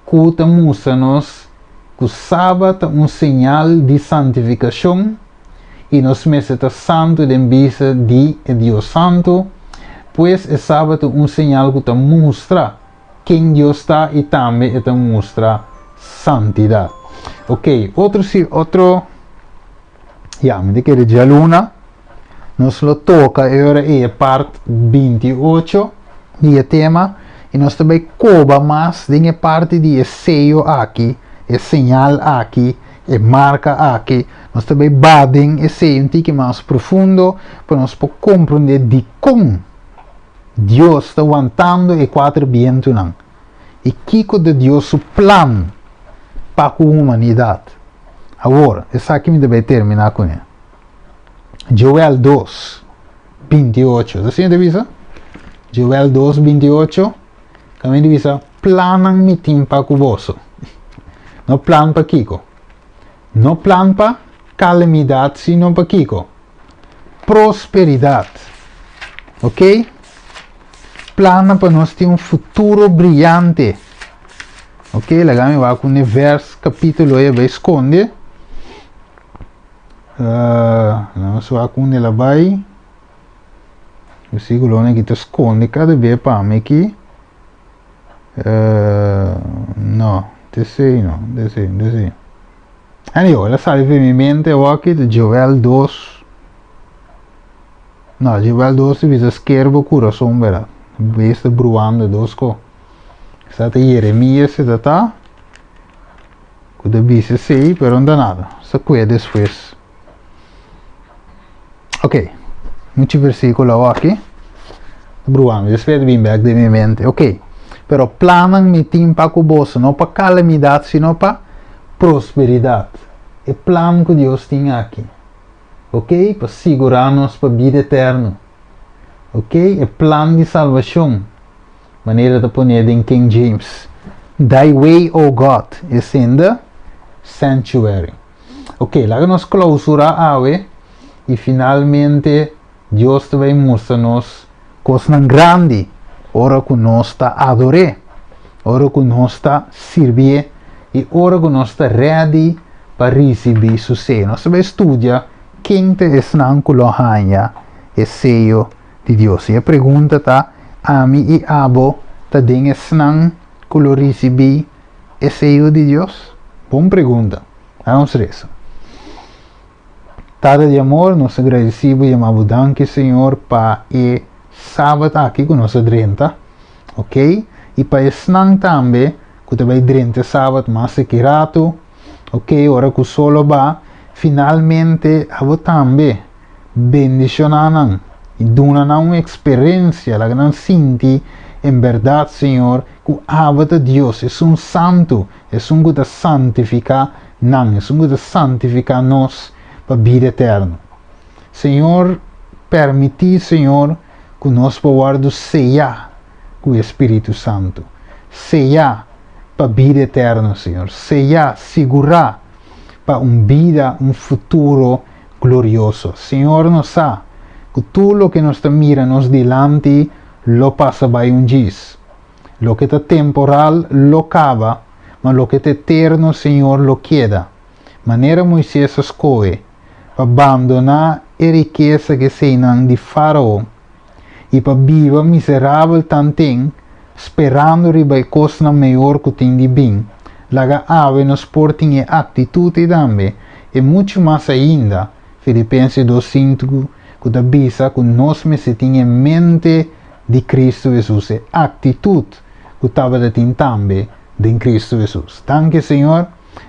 Speaker 1: Ku ta mustra nos ku Sabat ta un señal di santifikashon i nos mester ta santu den bista di e Dios Santu. Pues e Sabat ta un señal ku ta mustra ken Dios ta i tambe e ta mustra santidat. Ok, otro si otro ya mi ta kere djaluna nos lo toka e ora ei e part 28 di e tema i nos ta bai koba mas den e parti di e seyo aki, e señal aki, e marka aki. Nos ta bai ba den e seyo un tiki mas profundo pa nos por komprondé dikon Dios ta wantando e kuater bientunan i kiko ta Dios su plan pa ku humanidat. Awor, esaki mi ta bai terminá kuné. Joel 2, 28. Ta asina ta bisa? Joel 2, 28. Kaminda ta bisa, Plannan mi tin pa ku boso. No plan pa kiko? No plan pa kalamidat, sino pa kiko? Prosperidat. Ok? Plannan pa nos tin un futuro briyante. Ok, laga mi wak un vers kapítulo e bai skonde. Uh, nos wak un el a bai. Versículo aki ta skonde kada be pa mi aki. Uh, no, te sei no, te sei, te sei. Anyway, el a sali for mi mente awaki, de Joel 2. No, Joel 2 ta bisa sker bo kurason, bera. Bees ta bruando dos ko. Sa ta Jeremias se ta ta. Ku ta bisa esei, pero no ta nada. Sa kue despues. Ok, muchu versíkulo awaki. Bruando, despues ta bin bek den mi mente. Ok, pero plannan mi tin pa ku boso, no pa kalamidat, sino pa prosperidat. E plan ku Dios tin aki. Ok, pa sigurá nos pa bida eterno. Ok, e plan di salbashon, manera ta poné den King James. Thy way, O God, is in the sanctuary. Ok, laga nos klausurá awe i finalmente Dios ta bai mustra nos kosnan grandi ora ku nos ta ador'é, ora ku nos ta sirbié i ora ku nos ta ready pa risibí su seyo. Nos ta bai studia ken ta esnan ku lo haña e seyo di Dios. I e pregunta ta, Ami i abo ta den esnan ku lo risibí e seyo di Dios? Bon pregunta. A nos resa. Tata di amor, nos ta gradisí bo i yama bo danki, Señor, pa e Sabat aki ku nos a drenta, ok, i pa esnan tambe ku ta bai drenta e Sabat mas aki ratu, ok, ora ku sol a ba, finalmente abo tambe bendishoná nan i duna nan un eksperensia, laga nan sinti en bèrdat, Señor, ku abo ta Dios, esun santu, Esun ku ta santifiká nan, esun ku ta santifiká nos pa bida eterno. Señor, permití, Señor, ku nos por wòrdu seyá ku e Spiritu Santu. Seyá pa bida eterno, Señor. Seyá, sigurá pa un bida, un futuro glorioso. Señor, nos sa ku tur loke nos ta mira nos dilanti lo pasa bai un djis. Loke ta temporal lo kaba, ma loke ta eterno Señor lo keda. Manera Moises a skohe pa bandoná e rikesa ku eseinan di Fárao i pa biba miserabel tanten, sperando riba e kosnan mehor ku tin di bin, laga awe nos por tin e aktitut ei tambe, i muchu mas ainda, Filipenses 2:5 ku ta bisa ku nos mester tin e mente di Cristo Jesus, e actitud cu tabata tin tambe den Cristo Jesus. Danki Señor,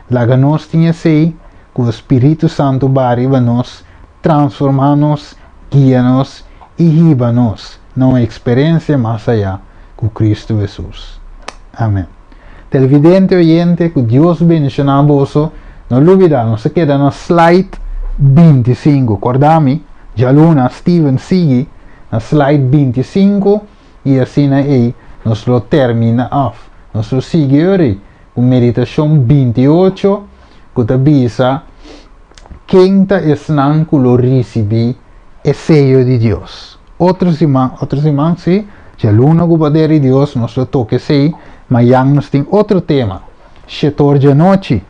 Speaker 1: laga nos tin esey, cu e Spiritu Santo ba riba nos, transforma nos, guia nos y hiba nos na un experencia mas aya cu Cristo Jesus. Amen. Televidente oyente, cu Dios bendiciona boso. No lubida, nos a keda na slide 25. Corda mi, djaluna Steven sigui na slide 25 y asina ey nos lo termina af. Nos lo sigui ori cu meditacion 28 cu ta bisa ken ta esnan cu lo ricibi e seyo di Dios. Otro siman, otro siman si, djaluna cu poder di Dios nos lo toca esey, mayan nos tin otro tema, shetor djanochi.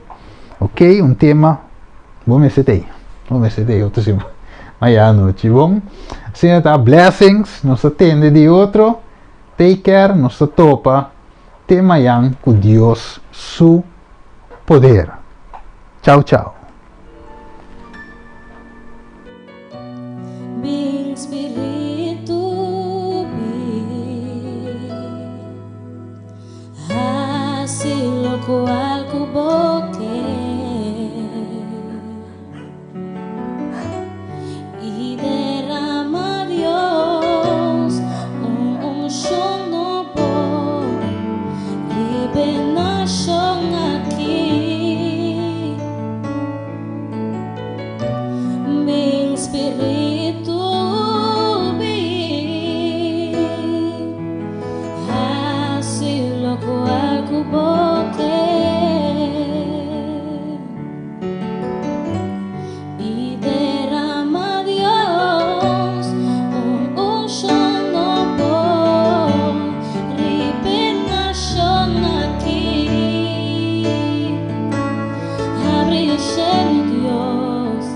Speaker 1: Ok, un tema. Bo mester ta ei. Bo mester ta ei otro siman. Maya anochi. Bon. Asina ta. Blessings. Nos ta tende di otro. Take care. Nos ta topa te mayan ku Dios su poder. Chao chao.
Speaker 2: Bin Spiritu bin. Hasi lokual ku bo ke. I derama Dios un unshon nobo riba e nashon aki. Bin Spiritu bin. Hasi lokual ku bo ke I derama Dios un unshon nobo riba e nashon aki. Habri e shelu Dios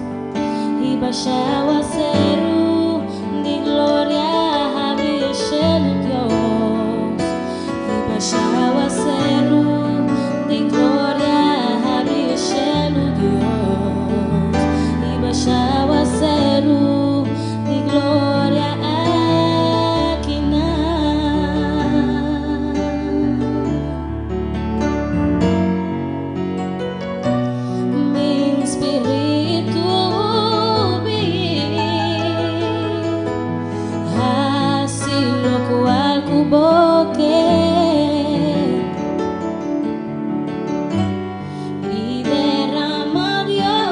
Speaker 2: i basha awaseru di gloria. Habri e shelu Dios i basha awaseru di gloria. Habri e shelu Dios i basha awaseru di gloria akinan. Bin Spiritu bin, hasi lokual ku bo ke. I derama Dios.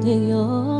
Speaker 2: den Dios.